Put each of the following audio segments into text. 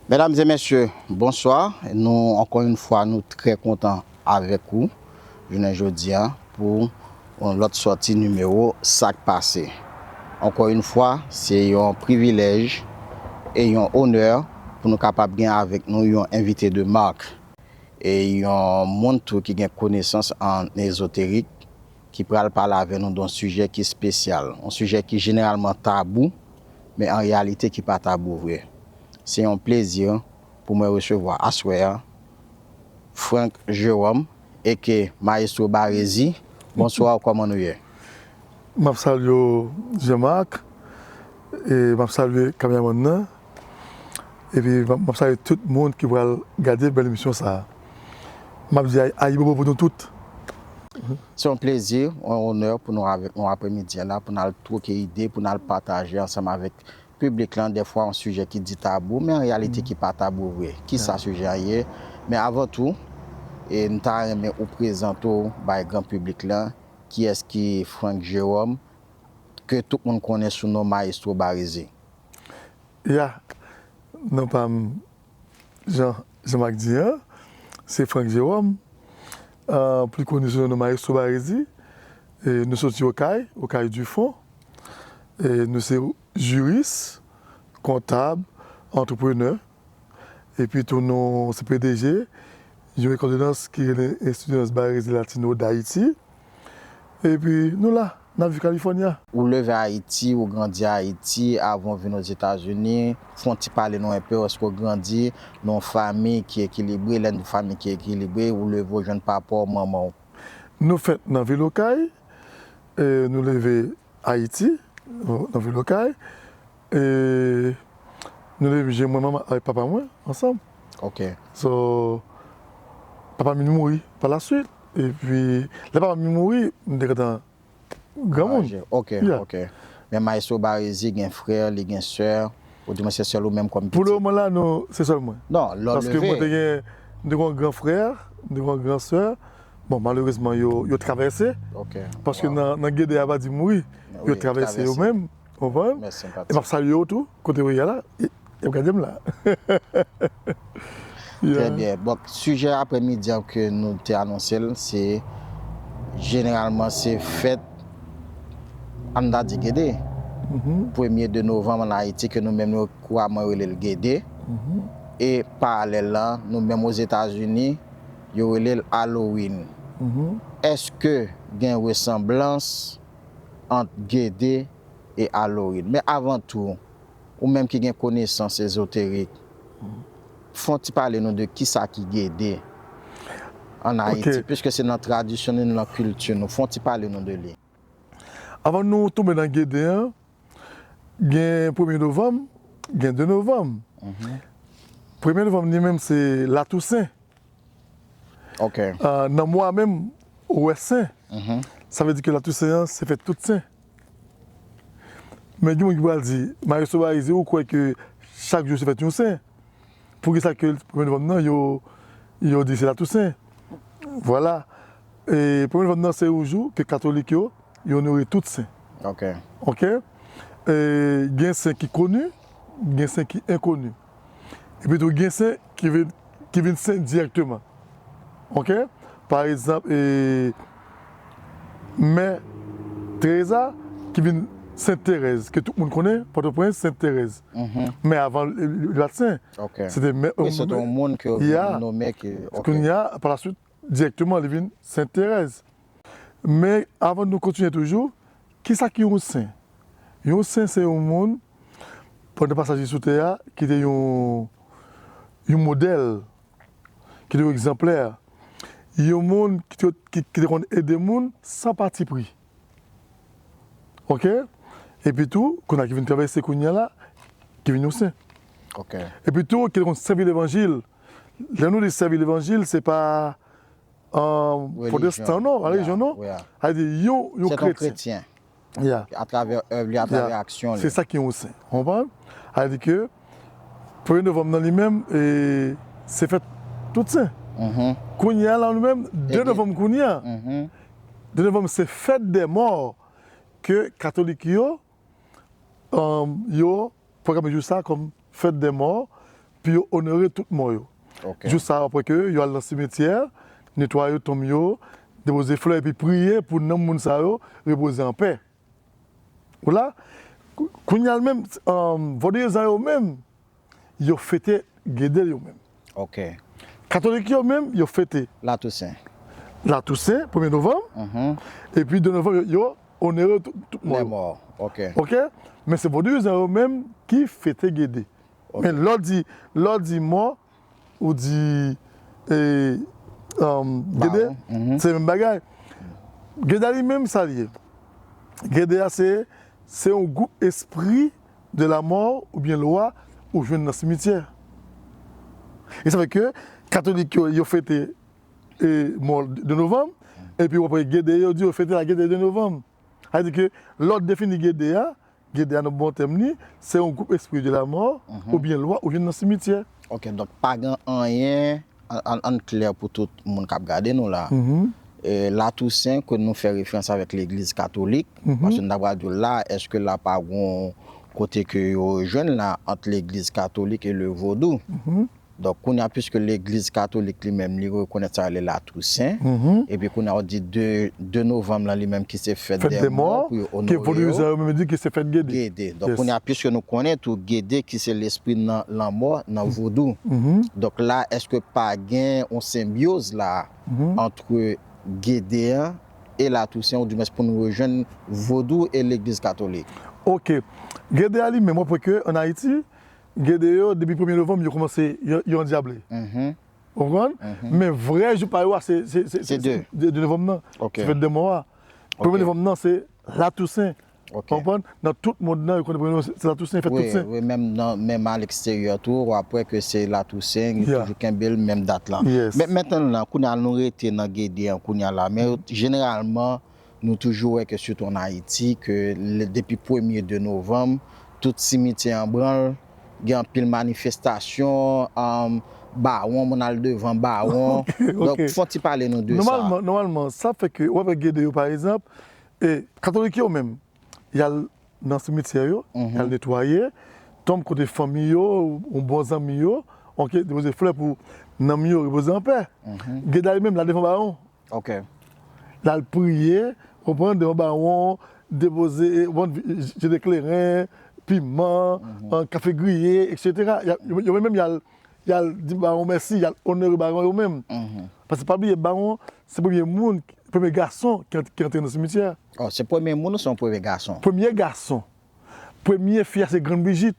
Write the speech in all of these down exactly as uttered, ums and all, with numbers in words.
Medam e mesye, bonswa. Nou, ankò yon fwa, nou trè kontan avèk ou jounen jodi a pou yon lòt sòti nimewo Sa k Pase. Ankò yon fwa, se yon privilèj e yon onè pou nou kapab gen avèk nou yon envite de marque e yon moun tou ki gen konesans an ezoterik, ki pral pale avè nou de yon sijè ki espesyal, yon sijè ki jeneralman tabou, men an reyalite ki pa tabou vre. Se yon plezi pou mwen resevwa aswè a Franck Jerome, aka Maestro Barézy. Bonswa, kòman nou ye? M ap salye w, Jean Marc, e m ap salye kameramann nan, epi m ap, m ap salye tout moun ki pral gade bèl emisyon sa a. M ap di ay, ayibobo pou nou tout. Se yon plezi, yon onè pou nou avèk nou aprèmidi a la, pou n al twoke ide, pou n al pataje ansanm avèk piblik lan, dèfwa yon sijè ki di tabou, men an reyalite ki pa tabou vre. Kisa sijè a ye? Men avan tou, e m ta renmen ou prezante w bay gran piblik lan, kiyès ki Franck Jerome, ke tout moun konnen sou non Maestro Barézy. Ya, non pa m, jan Jean Marc di an, se Franck Jerome, pli koni sou non Maestro Barézy. Nou soti Okay, Okay du Fond. Nou se jiris, kontab, antreprenè. Epi tou nou se P D G yon lekòl de dans ki rele Estudiantes Barézy Latino d'Haïti. Epi nou la, n ap viv California. Ou leve Ayiti, ou grandi Ayiti, avan w vin Ozetazini. Fè yon ti pale nou enpe, èske w grandi nan yon fanmi ki ekilibre? Lè n di fanmi ki ekilibre, ou leve, ou jwenn papa w, manman w. Nou fèt nan vil Okay, nou leve Ayiti, nan vil Okay. E nou leve je mwen, manman avèk papa mwen ansanm. Ok. So, papa m mouri pa la swit. Epi, lè papa m mouri, m te gentan granmoun. Ok, ok. Men Maestro Barézy gen frè, li gen sè, ou di mwen se sèl ou menm kòm pitit? Pou le moman la, non, se sèl mwen. Non, lè w leve. Paske mwen te gen, m te gen yon gran frè, m te gen yon gran sè. Bon, malerezman, yo, yo travèse. Ok. Paske nan, nan Gede a pa di mouri. Yo travèse yo menm. Ou konprann? E m ap salye yo tou, kote yo ye a la, y ap gade m la. Trè byen. Bon, sijè aprèmidi an ke nou te anonse l, se jeneralman se fèt, ann ta di Gede. Premye de novanm ann Ayiti, ke nou menm nou kouramman rele l Gede. E paralèl lan, nou menm Ozetazini, yo rele l Halloween. Èske gen resanblans ant Gede e Halloween? Men avan tou, ou menm ki gen konesans ezoterik, fè yon ti pale nou de kisa ki Gede ann Ayiti, piske se nan tradisyon nou, nan kilti nou. Fè yon ti pale nou de li. Avan nou tonbe nan Gede an, gen premye novanm, gen de novanm. Premye novanm li menm se Latousen. Ok. Nan mwa menm, ou wè sen. Sa vle di ke Latousen an se fèt tout sen. Men gen moun ki pral di, Maestro Barézy, ou kwè ke chak jou se fèt yon sen? Poukisa ke premye novanm nan, yo, yo di se Latousen? Vwala. E premye novanm nan se yon jou ke katolik yo, yo onore tout sen. Ok. Ok? E gen sen ki koni, gen sen ki enkoni. Epi tou gen sen ki vin, ki vin sen dirèkteman. Ok? Pa egzanp, e, Mè Tereza ki vin Sent Terèz, ke tout moun konnen, Pòtoprens, Sent Terèz. Men avan, li, li pa t sen. Se te mè, se te yon moun ke yo vin nonmen ki, ok. Kounye a, pa la swit, dirèkteman, li vin Sent Terèz. Men avan nou kontinye toujou, kisa ki yon sen? Yon sen se yon moun, pandan pasaj li sou tè a, ki te yon, yon modèl, ki te yon egzanplè. Yon moun ki te, ki, ki te konn ede moun san patipri. Ok? Epi tou, kounye a ki vin travèse kounye a la, ki vin yon sen. Ok. Epi tou, ki te konn sèvi levanjil. Lè nou di sèvi levanjil, se pa pwotestan non, pa relijyon non. Sa vle di yon, yon kretyen. Atravè èv li, atravè aksyon li. Se sa ki yon sen. Ou konprann? Sa vle di ke premye novanm nan li menm, e, se fèt tout sen. Kounye a la nou menm, de novanm kounye a. De novanm se fèt dè mò ke katolik yo, yo pwograme jou sa kòm fèt dè mò, Yo onore tout mò yo. Ok. Jou sa a, apre ke yo al nan simityè, netwaye tonm yo, depoze flè, epi priye pou nanm moun sa yo repoze anpè. Ou la, kou- kounye a menm, um, vodouyizan yo menm, yo fete Gede yo menm. Ok. Katolik yo menm, yo fete Latousen. Latousen, premye novanm, Mhm. epi de novanm, yo, yo onore tout, tout mò Lè yo. mò. Ok. Ok? Men se vodouyizan yo menm ki fete Gede. Ok. Men lè w di, lè w di mò, ou di e, um, Gede, Bawon, mhm. se menm bagay. Gede a li menm, sa li ye. Gede a se, se yon gwoup espri de la mò oubyen lwa ou jwenn nan simityè. E sa fè ke katolik yo, yo fete e, mò de novanm, epi w apre Gede yo di yo fete la Gede de novanm. Sa vle di ke lè w defini Gede a, Gede a nan bon tèm li, se yon gwoup espri de la mò oubyen lwa ou jwenn nan simityè. Ok, donk pa gen anyen, an, an, ann klè pou tout moun k ap gade nou la. Mhm. E, Latousen, ke nou fè referans avèk legliz katolik, Mhm. paske nou ta pral di w la, èske la pa gon kote ke yo jwenn la ant legliz katolik e le vodou? Mhm. Donk, kounye a, piske legliz katolik li menm, li rekonèt sa rele Latousen, Mhm. epi kounye a, ou di de, de novanm lan, li menm ki se fèt Fèt dè de mò, mò, pou yo ke onore yo. vodouyizan yo menm di ke se fèt Gede. Gede. Donk, Yes. Kounye a, piske nou konnen tou Gede ki se lespri nan lanmò, nan vodou. Mhm. Donk la, èske pa gen yon senbyoz la Mhm. antre Gede an e Latousen, ou dimwens pou nou rejwenn vodou e legliz katolik? Ok. Gede a li menm, w apre ke an Ayiti, Gede yo, depi premye novanm, yo kòmanse, yo, yo andyable. Mhm. Ou konprann? Men vrè jou pa yo a, se, se, se, Se se, de. de, de novanm nan. Ok. Se fèt de mò a. Premye Ok. novanm nan, se Latousen. Ok. Konprann? Nan tout mond nan, yo konn premye novanm, se, se Latousen, fèt Wi, Tousen. Wi, menm nan, menm a leksteryè tou, w ap wè ke se Latousen, yo Yeah. toujou kenbe l menm dat lan. Yes. Men mentnan la, kounye a nou rete nan Gede an kounye a la, men jeneralman, nou toujou wè ke sitou an Ayiti, ke le, depi premye de novanm, tout simityè an branl, gen anpil manifestasyon, um, bawon, moun al devan bawon. Ok, ok. Donk, fè w ti pale nou de sa. Nòmalman, nòmalman, sa fè ke, w ap wè Gede yo, pa egzanp, e katolik yo menm, y al nan simityè yo, Mhm. y al netwaye, tonm kote fanmi yo, yon bon zanmi yo, ok, depoze flè pou nanm yo repoze anpè. Mhm. Gede a li menm, l al devan bawon. Ok. L al priye, konprann, devan bawon, depoze, e, konprann, jete kleren, piman, Mhm. an, kafe griye, etsetera. Y a- Yo, yo menm, y al, y al di bawon mèsi, y al onore bawon yo menm. Mhm. Paske pa bliye, bawon, se premye moun, premye gason ki ant- ki antre nan simityè. Oh, se premye moun ou se yon premye gason? Premye gason. Premye fi a se Grann Brijit.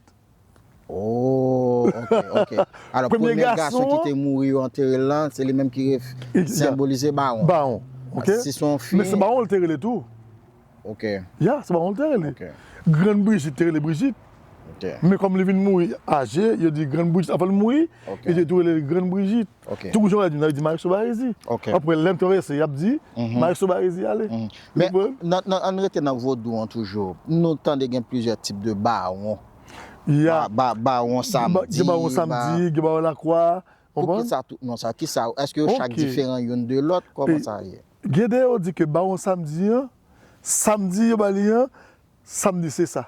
Oh, ok, ok. Alò, Premye premye gason gason ki te mouri yo antere l lan, se li menm ki ref- Exact. Senbolize bawon. Bawon, ok? Si se yon fi. Men se bawon l te rele tou. Ok, Ya, se bawon l te rele. ok, Grann Brijit te rele Brijit. ok. Men kòm li vin mouri aje, yo di Grann Brijit avan l mouri, Ok. yo te tou rele l Grann Brijit. Ok. Tou jan yo di, yo di Marekso Barezi. Ok. Apre, lè m travèse, y ap di, Mhm. Marekso Barezi ale. Mhm. Ou Men konprann? nan, nan, ann rete nan vodou an toujou. Nou tande gen plizyè tip de bawon. Ya. Ba, ba, bawon samdi. Gen bawon samdi, gen bawon lakwa. Pou Konprann? ki sa tout non sa? Ki sa? Èske yo chak Ok. diferan youn de lòt? Kòman E, sa ye? Gede yo di ke bawon samdi an, samdi yo ba li an, samdi se sa.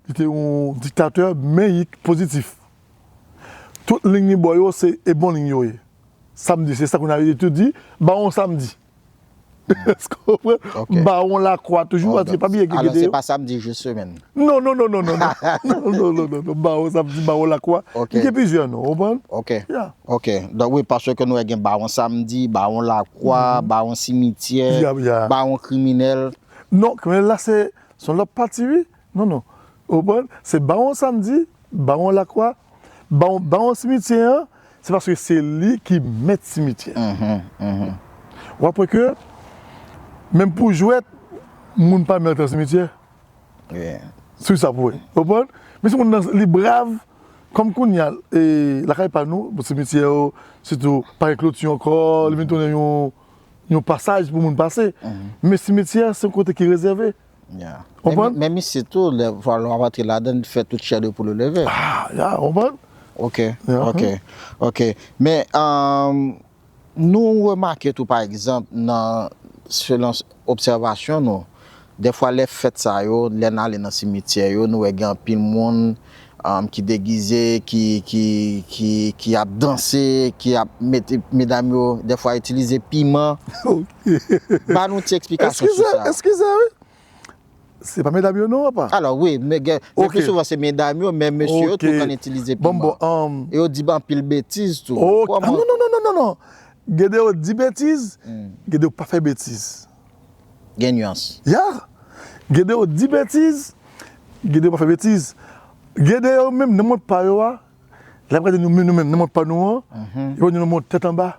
Li te yon diktatè, men yik pozitif. Tout liy li ba yo, se e bon liy yo ye. Samdi, se sa kounye a yo tou di, bawon samdi. Èske w konprann? Ok. Bawon lakwa, toujou, Oh, paske pa bliye ki alò, Gede se yo. pa samdi jis semèn. Non, non, non, non, non, non. Non, non, non, non, non. Bawon samdi, bawon lakwa. Ok. Li gen plizyè non, ou konprann? Ok. Ya. Ok. Donk wi, paske nou wè gen bawon samdi, bawon lakwa, bawon simityè, Ya, ya. bawon kriminèl. Non, kriminèl la, se, se yon lòt pati, wi. Non, non. Ou konprann? Se bawon samdi, bawon lakwa, bawon, bawon simityè an, se paske se li ki mèt simityè. Mhm, mhm. W ap wè ke, menm pou jwèt, moun pa mèt an simityè. Yeah. Sou sa pou wè. Ou konprann? Men si moun nan li brav, kòm kounye a, e, lakay pa nou, bon, simityè yo, sitou pa gen kloti ankò, li vin tounen yon, yon pasaj pou moun pase. Men simityè, se yon kote ki rezève. Yeah. Konprann? Men, men isit tou, lè, fwa lè w ap antre ladan, fè tout chè de poul ou leve. Ah, ya, konprann? Ok, Ya. ok, ok. Men, um, nou remake tou, pa egzanp, nan, selon obsèvasyon nou, dèfwa lè fèt sa yo, lè n ale nan simityè yo, nou wè gen anpil moun, um, ki degize, ki, ki, ki, ki ap danse, ki ap mete medam yo, dèfwa itilize piman. Ba nou ti eksplikasyon sou Eskize, sa. Eskize, wi. Se pa medam yo non, papa. Alò, wi, men gen, le pli souvan se medam yo, men mesye yo tou konn itilize piman. E yo di anpil betiz tou. Kòman? Non, non, non, non, non, non. Gen de yo di betiz, gen de yo pa fè betiz. Gen nyans. Ya. Gen de yo di betiz, gen de yo pa fè betiz. Gen de yo menm, nan mond pa yo a, lè ap gade nou menm, nou menm, nan mond pa nou an, yo wè nou nan mond tèt anba.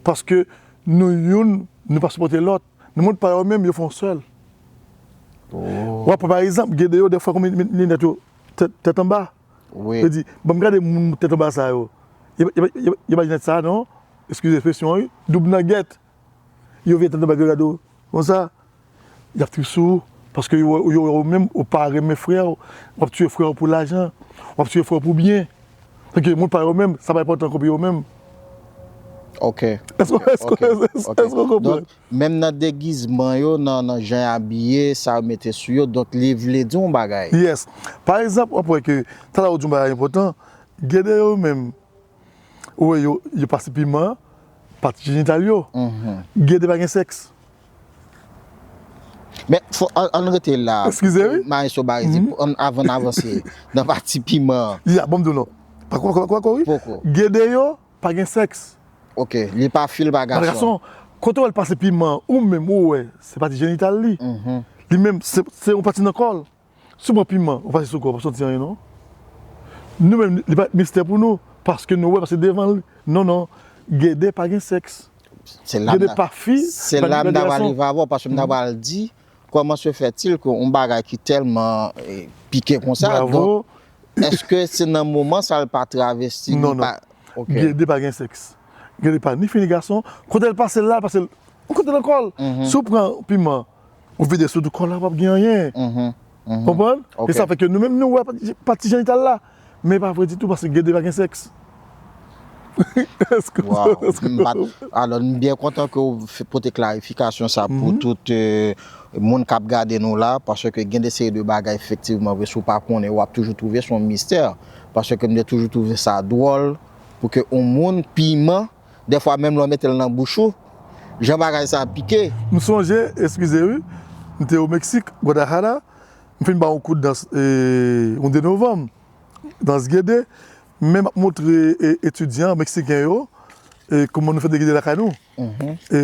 Paske nou youn, nou pa sipòte lòt. Nan mond pa yo menm, yo fè yon sèl. W ap pran pa egzanp, gen de yo, dèfwa, kòm linèt yo tèt anba. Yo di, ban m gade moun tèt anba sa yo. Yo pa linèt sa non. Eskize ekspresyon an, wi. Doub nan gèt. Yo veye tèt anba, yo gade w konsa. Y ap trip sou ou. Paske yo wè ou menm, ou pa renmen frè w. W ap tiye frè w pou lajan. W ap tiye frè w pou byen. Tanke moun pa yo menm, sa pa enpòtan pou yo menm. Ok. Èske w konprann? Menm nan degizman yo, nan, nan jan y abiye, sa yo mete sou yo, donk li vle di yon bagay. Yes. Pa egzanp, w ap wè ke, talè ou di yon bagay enpòtan, gen de yo menm, ou wè yo, yo pase piman, pati jenital yo. Gen de pa gen sèks. Men, fò, ann, ann rete la. Eskize, wi. Maestro Barizzi, ann, avan n avanse nan pati piman an. Ya, ban m di w non. Pa kwè, kwè, kwè, wi. Poko. Gen de yo, pa gen sèks. Ok, li pa fi, li pa gason. Pa gason. Kote w wè l pase piman, ou menm ou wè, se pati jenital li. Li menm, se, se yon pati nan kò l. Si w pran piman, ou pase sou kò w, w p ap santi anyen non. Nou menm, li pa mistè pou nou, paske nou wè, paske devan l, non, non, gen de pa gen sèks. Gen de pa fi, gen de pa gason. Se la m ta pral rive avè w, paske m ta pral di, comment se fait-il que yon bagay ki tèlman pike konsa, donk, èske se nan moman sa l pa travesti, li pa... Gen de pa gen sèks. Gen de pa ni fi ni gason. Kote l pase l la, l pase l yon kote nan kò l. Si w pran piman, ou vide sou tout kò l la, p ap gen anyen. Konprann? E sa fè ke nou menm nou wè pati, pati jenital la. Men pa vre ditou, paske gen de pa gen sèks. Èske, èske... Alò, m byen kontan ke w pote klarifikasyon sa pou tout moun k ap gade nou la, paske gen de seri de bagay, efektivman, vre, si w pa konnen, w ap toujou twouve se yon mistè. Paske m te toujou twouve sa dwòl pou ke yon moun, piman, dèfwa menm lè w mete l nan bouch ou, jan bagay sa pike. M sonje, eskize wi, m te o Meksik, Guadalajara, m fin ba yon kout dans, e, yon de novanm, dans gede, men m ap montre, e, etidyan meksiken yo, e, kòman nou fè de gede lakay nou. E,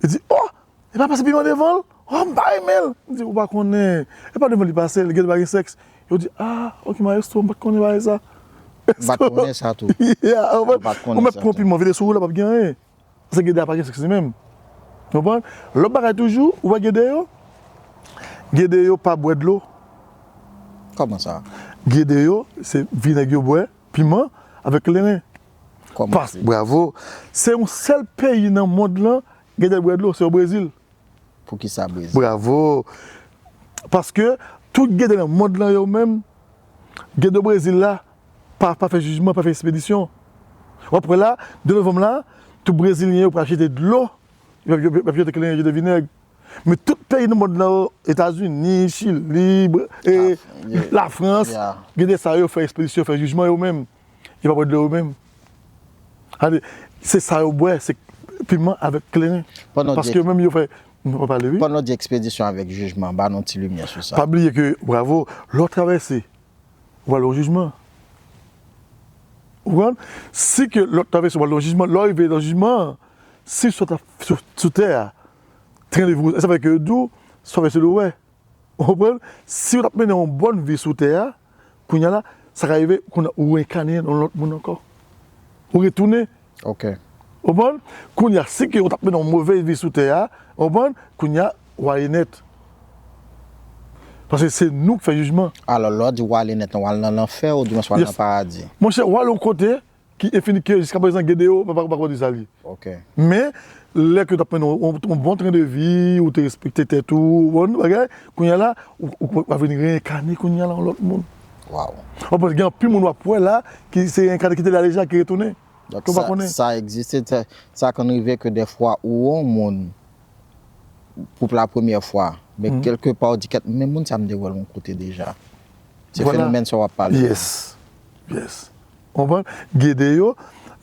li di, oh, e pa pase piman devan l? Oh, m pa renmen l. M di, ou pa konnen. E pa devan li pase, li gentan pa gen sèks. Yo di, ah, ok, maestro, m pa t konnen bagay sa. M pa t konnen sa tou. Ou mèt pran piman, vide sou ou la, p ap gen anyen. Paske gede a pa gen sèks li menm. Konprann? Lòt bagay toujou, ou wè gede yo? Gede yo pa bwè dlo. Kòman sa? Gede yo, se vinèg yo bwè, piman, avèk kleren. Kòman se? Bravo. Se yon sèl peyi nan mond lan, gede bwè dlo, se o Brezil. Poukisa Brezil? Bravo. Paske tout gede nan mond lan yo menm, gede Brezil la pa, pa fè jijman, pa fè ekspedisyon. W ap wè la, de novanm la, tout brezilyen yo pral jete dlo, y ap, y ap, y ap jete kleren, jete vinèg. Men tout peyi nan mond lan yo, Etazini, Chili, Lafrans, gede sa yo fè ekspedisyon, fè jijman yo menm. Yo pa bwè dlo yo menm. Gade, se sa yo bwè, se piman avèk kleren. Paske yo menm yo fè, nou pa pale wi. Pandan w di ekspedisyon avèk jijman, ba nou ti limyè sou sa. Pa bliye ke, bravo, lè w travèse, ou pral nan jijman. Ou konprann? Si ke lè w travèse, ou pral nan jijman, lè w rive nan jijman an, si sa w t ap sou, sou tè a, tren de vi, sa vle di ke yo di w, sa w fè se dlo w wè. Ou konprann? Si w t ap mennen yon bòn vi sou tè a, kounye a la, sa ka rive, kounye a ou renkane nan yon lòt moun ankò. Ou retounen. Ok. Ou konprann? Kounye a, si ke w t ap mennen yon move vi sou tè a, ou konprann? Kounye a, w ale nèt. Paske se nou k fè jijman. Alò, lè w di w ale nèt lan, w al nan lanfè oudimwens w al nan paradi? Monchè, w ale yon kote, ki enfini ke jiskaprezan gede yo pa, pa, pa konn sa li. Ok. Men, lè ke w t ap mennen yon, yon bon tren de vi, ou te respekte tèt ou, bon bagay, kounye a la, ou, ou, ou vin reyenkane kounye a la yon lòt moun. Waw. Ou konprann, gen anpil moun w ap wè la, ki se reyenkane ki te la deja, ki retounen. Donk, sa, sa egziste, sa, sa konn rive ke dèfwa ou wè yon moun pou, pou la premyè fwa, men kèlkepa ou di, kèt, men moun sa m te wè l yon kote deja. Se fenomèn sa w ap pale. Yes. Yes. Ou konprann? Gede yo,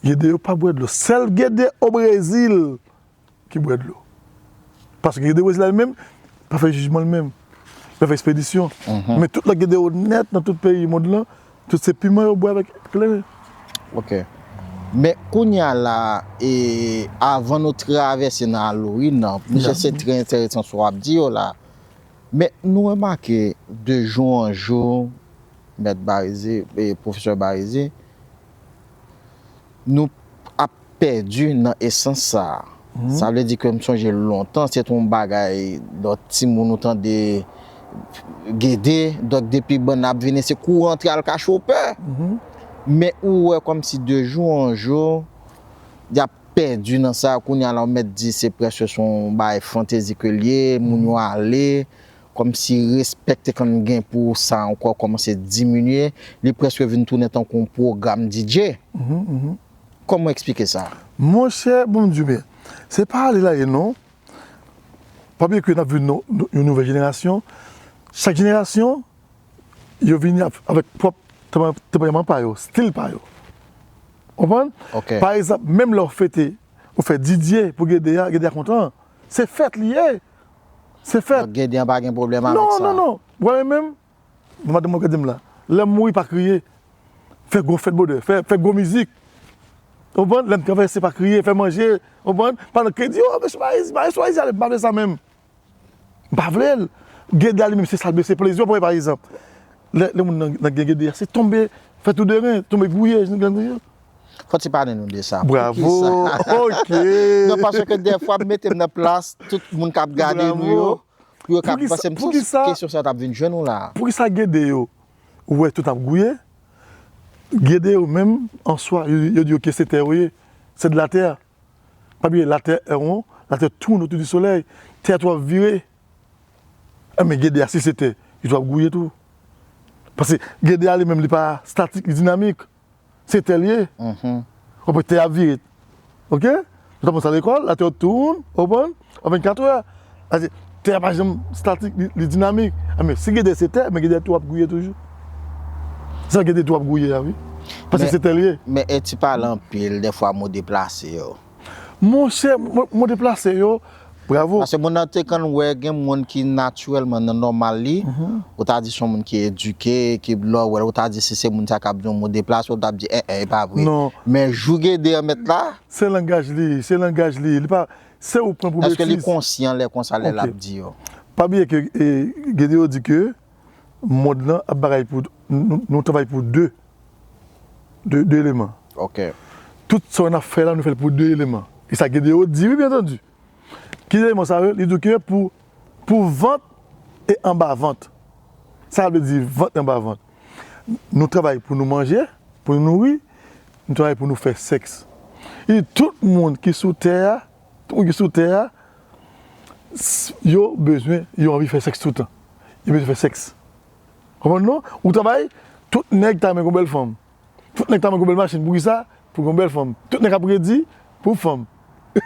Gede yo pa bwè dlo. Sèl Gede o Brezil ki bwè dlo. Paske Gede o Brezil la li menm, pa fè jijman li menm. Li pa fè ekspedisyon. Men tout lòt Gede yo nèt nan tout peyi mond lan, tout se piman yo bwè avèk kleren. Ok. Men kounye a la, e, avan nou travèse nan Halloween nan, misye se trè enteresan sa w ap di yo la. Men nou remake de jou an jou, Mèt Barize, e, Pwofesè Barize, nou ap pèdi nan esans sa a. Sa vle di ke m sonje lontan, se t yon bagay, lòt timoun ou tande Gede, donk depi bann ap vini, se kouri antre al kache w pè. Men ou wè kòmsi de jou an jou, y ap pèdi nan sa, kounye a la w mèt di se prèske se yon bagay fantezi ke l ye, moun yo ale, kòmsi respè k te konn gen pou sa ankò kòmanse diminye, li prèske vin tounen tankou yon pwogram D J. Kòman w eksplike sa? Monchè, bon, m di w byen, se pa ale l ale non. Pa bliye ke n ap viv nan yon nouvèl jenerasyon. Chak jenerasyon, yo vini avèk pwòp tanperaman pa yo, stil pa yo. Konprann? Pa egzanp, menm lè w fete, ou fè D J pou Gede a, Gede a kontan. Se fèt li ye. Se fèt. Donk Gede an pa gen pwoblèm avèk sa. Non, non, non. Mwen menm, madanm mwen gade m la. Lè m mouri pa kriye. Fè gwo fèt bwodè, fè, fè gwo mizik. Ou konprann? Lè m travèse pa kriye, fè manje. Ou konprann? Pa nan kredi, o, mesye Mayiz, Mayiz, Mayiz ale, m pa vle sa menm. M pa vle l. Gede a li menm se sa l vle, se plezi w pran pa egzanp. Lè, lè moun nan, nan gen Gede a, se tonbe, fè tou de ren, tonbe gouye, jan gade yo. Fò ti pale nou de sa. Bravo. Ok. Non, paske dèfwa m mete m nan plas tout moun k ap gade nou yo, pou yo ka panse m si kesyon sa t ap vin jwenn ou la. Poukisa Gede yo, ou wè tout ap gouye? Gede yo menm, an swa, yo, yo di ok se tè yo ye, c'est de la terre. Pa bliye, latè e won, latè tourne autour du soleil. Tè a tou ap vire. Enben, Gede a, si se tè, li tou ap gouye tou. Paske Gede a li menm, li pa statik, li dinamik. Se tè l ye. Ou konprann, tè a ap vire. Ok? Nou t aprann sa lekòl, latè tourne, ou konprann? An vennkat è. Sa vle di, tè a pa janm statik, li, li dinamik. Enben, si Gede se tè, men Gede a tou ap gouye toujou. Se sa Gede tou ap gouye a, wi. Paske se tè l ye. Men Eti pale anpil, dèfwa mo deplase yo. Monchè, mo, mo deplase yo, bravo. Paske moun nan te konn wè gen moun ki natirèlman nan nòmal li, ou ta di se yon moun ki edike, ki lè w wè l, ou ta di si se moun sa k ap di yon mo deplase, ou t ap di, en, en, e pa vre. Men jou Gede an mèt la, Se langaj li, se langaj li. Li pa, se ou pran pou betiz. Èske li konsyan lè konsa lè l ap di yo? Pa bliye ke Gede yo di ke mond lan ap bagay pou, nou travay pou de, de, de eleman. Tout sa n ap fè la, nou fè l pou de eleman. E sa Gede yo di, wi, byen antandi. Ki eleman sa yo? Li di ke pou, pou vant e anba vant. Sa vle di vant e anba vant. Nou travay pou nou manje, pou nou nouri, nou travay pou nou fè sèks. E tout moun ki sou tè a, tout moun ki sou tè a, yo bezwen, yo anvi fè sèks toutan. Yo bezwen fè sèks. Konprann non? Ou travay, tout nèg ta renmen gon bèl fanm. Tout nèg ta renmen gon bèl machin. Poukisa? Pou gon bèl fanm. Tout nèg ap redi pou fanm.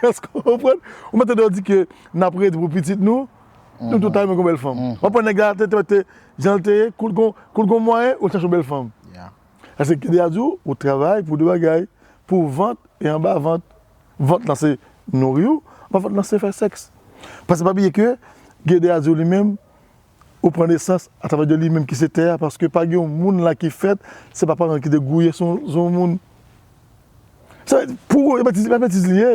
Èske w konprann? Ou mèt tande yo di ke n ap redi pou pitit nou, nou tout ta renmen gon bèl fanm. W ap wè nèg la te, te, te, jan l te ye, kou l gon, kou l gon mwayen, ou chache yon bèl fanm. Èske Gede a di w, ou travay pou de bagay, pou vant e anba vant. Vant lan se nouri w, anba vant lan se fè sèks. Paske pa bliye ke Gede a di w li menm, ou pran nesans atravè de li menm ki se tè a, paske pa gen yon moun la ki fèt, se pa paran ki te gouye sou, sou yon moun. Se, pou yo, betiz, betiz li ye.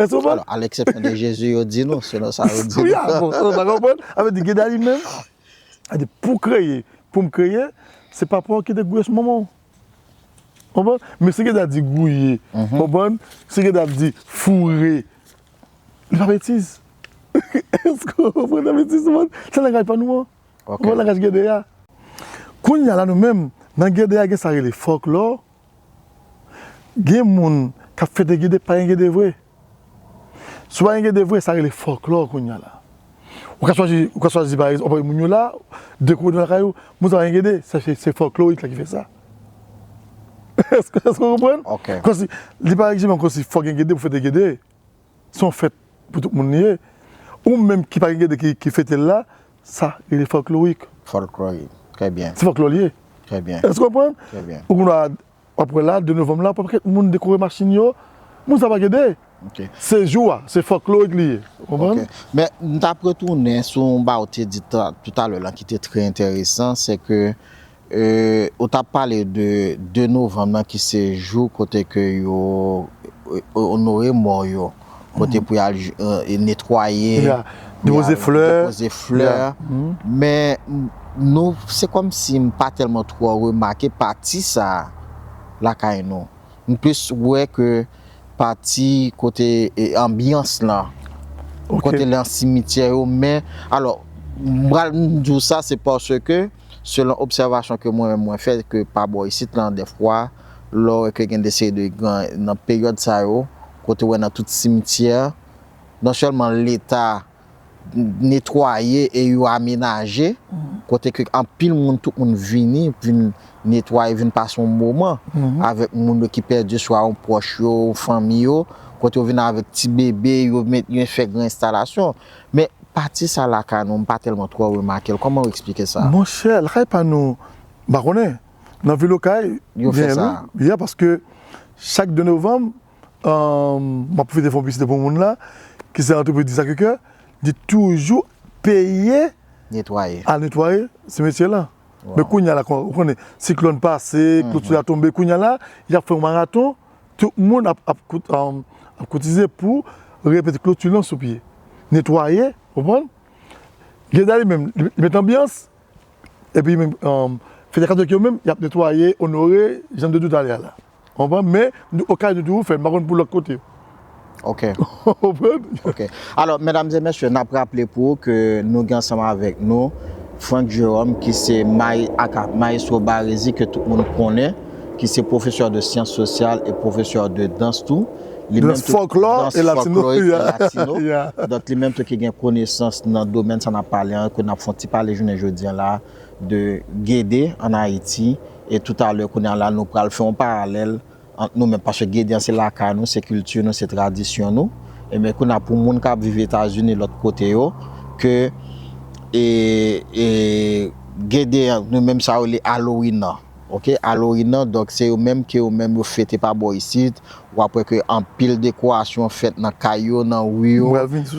Èske w konprann? Alò, à l'exception de Jésus, yo di nou, selon sa yo di nou. Wi, a, bon, ou pa konprann? Sa vle di, Gede a li menm, sa vle di, pou kreye, pou m kreye, se papa w ki te gouye sou manman w. Konprann? Men si Gede a di gouye, konprann? Si Gede a di foure, li pa betiz. Èske w konprann sa betiz, konprann? Se langaj pa nou an. Konprann langaj Gede a. Kounye a la nou menm, nan Gede a gen sa rele fòklò. Gen moun k ap fete Gede, pa gen Gede vre. Si w pa gen Gede vre, sa rele fòklò kounye a la. Ou ka chwazi, ou ka chwazi pa egzanp, moun yo la, dekore nan lakay ou, moun sa pa gen Gede, sa se, se fòklorik la ki fè sa. Èske, èske w konprann? Kòmsi, li pa egzanp kòmsi fòk gen Gede pou fete Gede. Se yon fèt pou tout moun li ye. Ou menm ki pa gen Gede ki, ki fete l la, sa rele fòklorik. Fòlklorik. Trè byen. Se fòklò li ye. Trè byen. Èske w konprann? Trè byen. Ou konn wè, apre la, de novanm la, pa pakèt moun dekore machin yo. Moun sa pa gede. Ok. Se jou a, se fòklorik li ye. Ou konprann? Ok. Men, m t ap retounen sou yon bagay ou te di ta- toutalè la ki te trè enteresan, se ke, euh, ou t ap pale de de novanm nan ki se jou kote ke yo, euh, onore mò yo, kote pou y al, euh, netwaye, pou y al depoze flè. Depoze flè. Men, nou, se kòmsi m pa tèlman twò remake pati sa a lakay nou. M plis wè ke pati kote, e, anbyans lan, kote nan simityè yo, men, alò, m pral di w sa, se paske, selon obsèvasyon ke mwen menm mwen fè, ke pa bò isit lan, dèfwa, lè w wè ke gen de seri de gran, nan peryòd sa yo, kote w wè nan tout simityè, non sèlman Leta netwaye e yo amenaje, kote ke anpil moun, tout moun vini, vin netwaye, vin pase yon moman avèk moun yo ki pèdi swa yon pwòch yo, fanmi yo, kote yo vin avèk ti bebe, yo met, yo fè gran enstalasyon. Men pati sa lakay nou, m pa tèlman twò remake l. Kòman w eksplike sa? Monchè, lakay pa nou, m pa konnen. Nan vil Okay, yo fè sa. Ya, paske chak de novanm, euh, m ap pwofite fè yon piblisite pou moun la, ki se antrepriz di Sacré-Cœur, li toujou peye netwaye, al netwaye simityè la. Men kounye a la, kon- ou konnen, siklòn pase, kloti la tonbe, kounye a la, y ap fè yon maraton, tout moun ap, ap, kout- um, ap kotize pou remete kloti lan sou pye. Netwaye, konprann? Gede a li menm, li, li met anbyans, epi menm, um, fete katolik yo menm, y ap netwaye, onore, jan m te di w talè a la. Konprann? Men, nou, Okay nou toujou fè l, m pa konn pou lòt kote. Ok. Konprann? Ok. Alò, medam e mesye, n ap raple pou ou ke nou gen ansanm avèk nou Franck Jerome, ki se may-, aka Maestro Barezi, ke tout moun konnen, ki se pwofesè de syans sosyal e pwofesè de dans tou. Li menm tou, fòklò e latino. Dans fòklòrik e latino. Donk, li menm tou ki gen konesans nan domèn sa n ap pale an, ke n ap fè yon ti pale jounen jodi a la de Gede ann Ayiti. E toutalè, kounye a la, nou pral fè yon paralèl ant nou menm, paske Gede an se lakay nou, se kilti nou, se tradisyon nou. E men kounye a pou moun k ap viv Etazini, lòt kote yo, ke, e, e, Gede an, nou menm sa yo rele Halloween nan. Ok, Halloween nan, donk se yo menm ke yo menm yo fete pa bò isit, w ap wè ke anpil dekorasyon fèt nan kay yo, nan ri yo,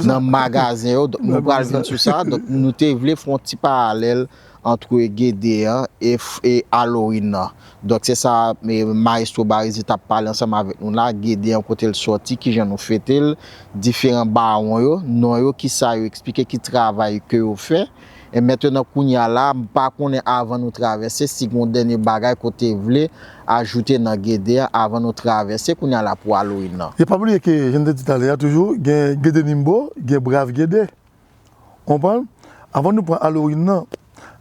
nan magazen yo, donk nou pral vin sou sa, donk nou te vle fè yon ti paralèl ant Gede an e, e Halloween nan. Donk se sa, e, Maestro Barezi t ap pale ansanm avèk nou la, Gede an kote l sòti, kijan nou fete l, diferan bawon yo, non yo, kisa yo eksplike, ki travay ke yo fè. E mentnan kounye a la, m pa konnen avan nou travèse, si gen yon dènye bagay ke w te vle ajoute nan Gede an avan nou travèse kounye a la pou Halloween nan. E pa bliye ke, jan m te di talè a toujou, gen Gede Nimbo, gen Brav Gede. Konprann? Avan nou pran Halloween nan,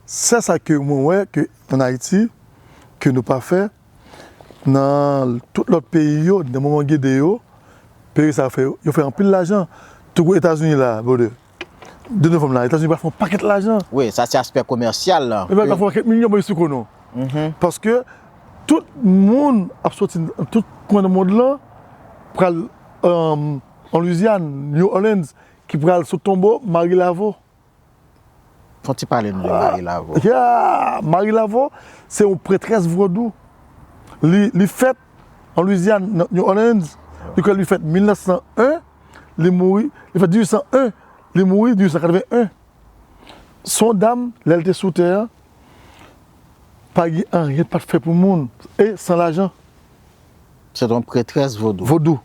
sèl sa ke mwen wè ke ann Ayiti, ke nou pa fè, nan tout lòt peyi yo, nan moman Gede yo, peyi sa fè, yo fè anpil lajan. Tou kou Etazini la, brother. De novanm la, Etazini pral fè yon pakèt lajan. Wi, sa se aspè komèsyal lan. Yo pral fè yon pakèt milyon, mwen sou konnen. Paske tout moun ap soti nan tout kwen nan mond lan pral, euh, an Louisiane, New Orleans, ki pral sou tonbo Marie Laveau. Fè yon ti pale nou de Marie Laveau. Ya, Marie Laveau, se yon prètrès vodou. Li, li fèt an Louisiane, nan New Orleans. Li kwè li fèt mil nèf san en, li mouri, li fèt dizuit san en, li mouri dizuit san katreven en. Se yon dam, lè l te sou tè a, pa gen anyen l pa t fè pou moun, e san lajan. Se te yon prètrès vodou. Vodou.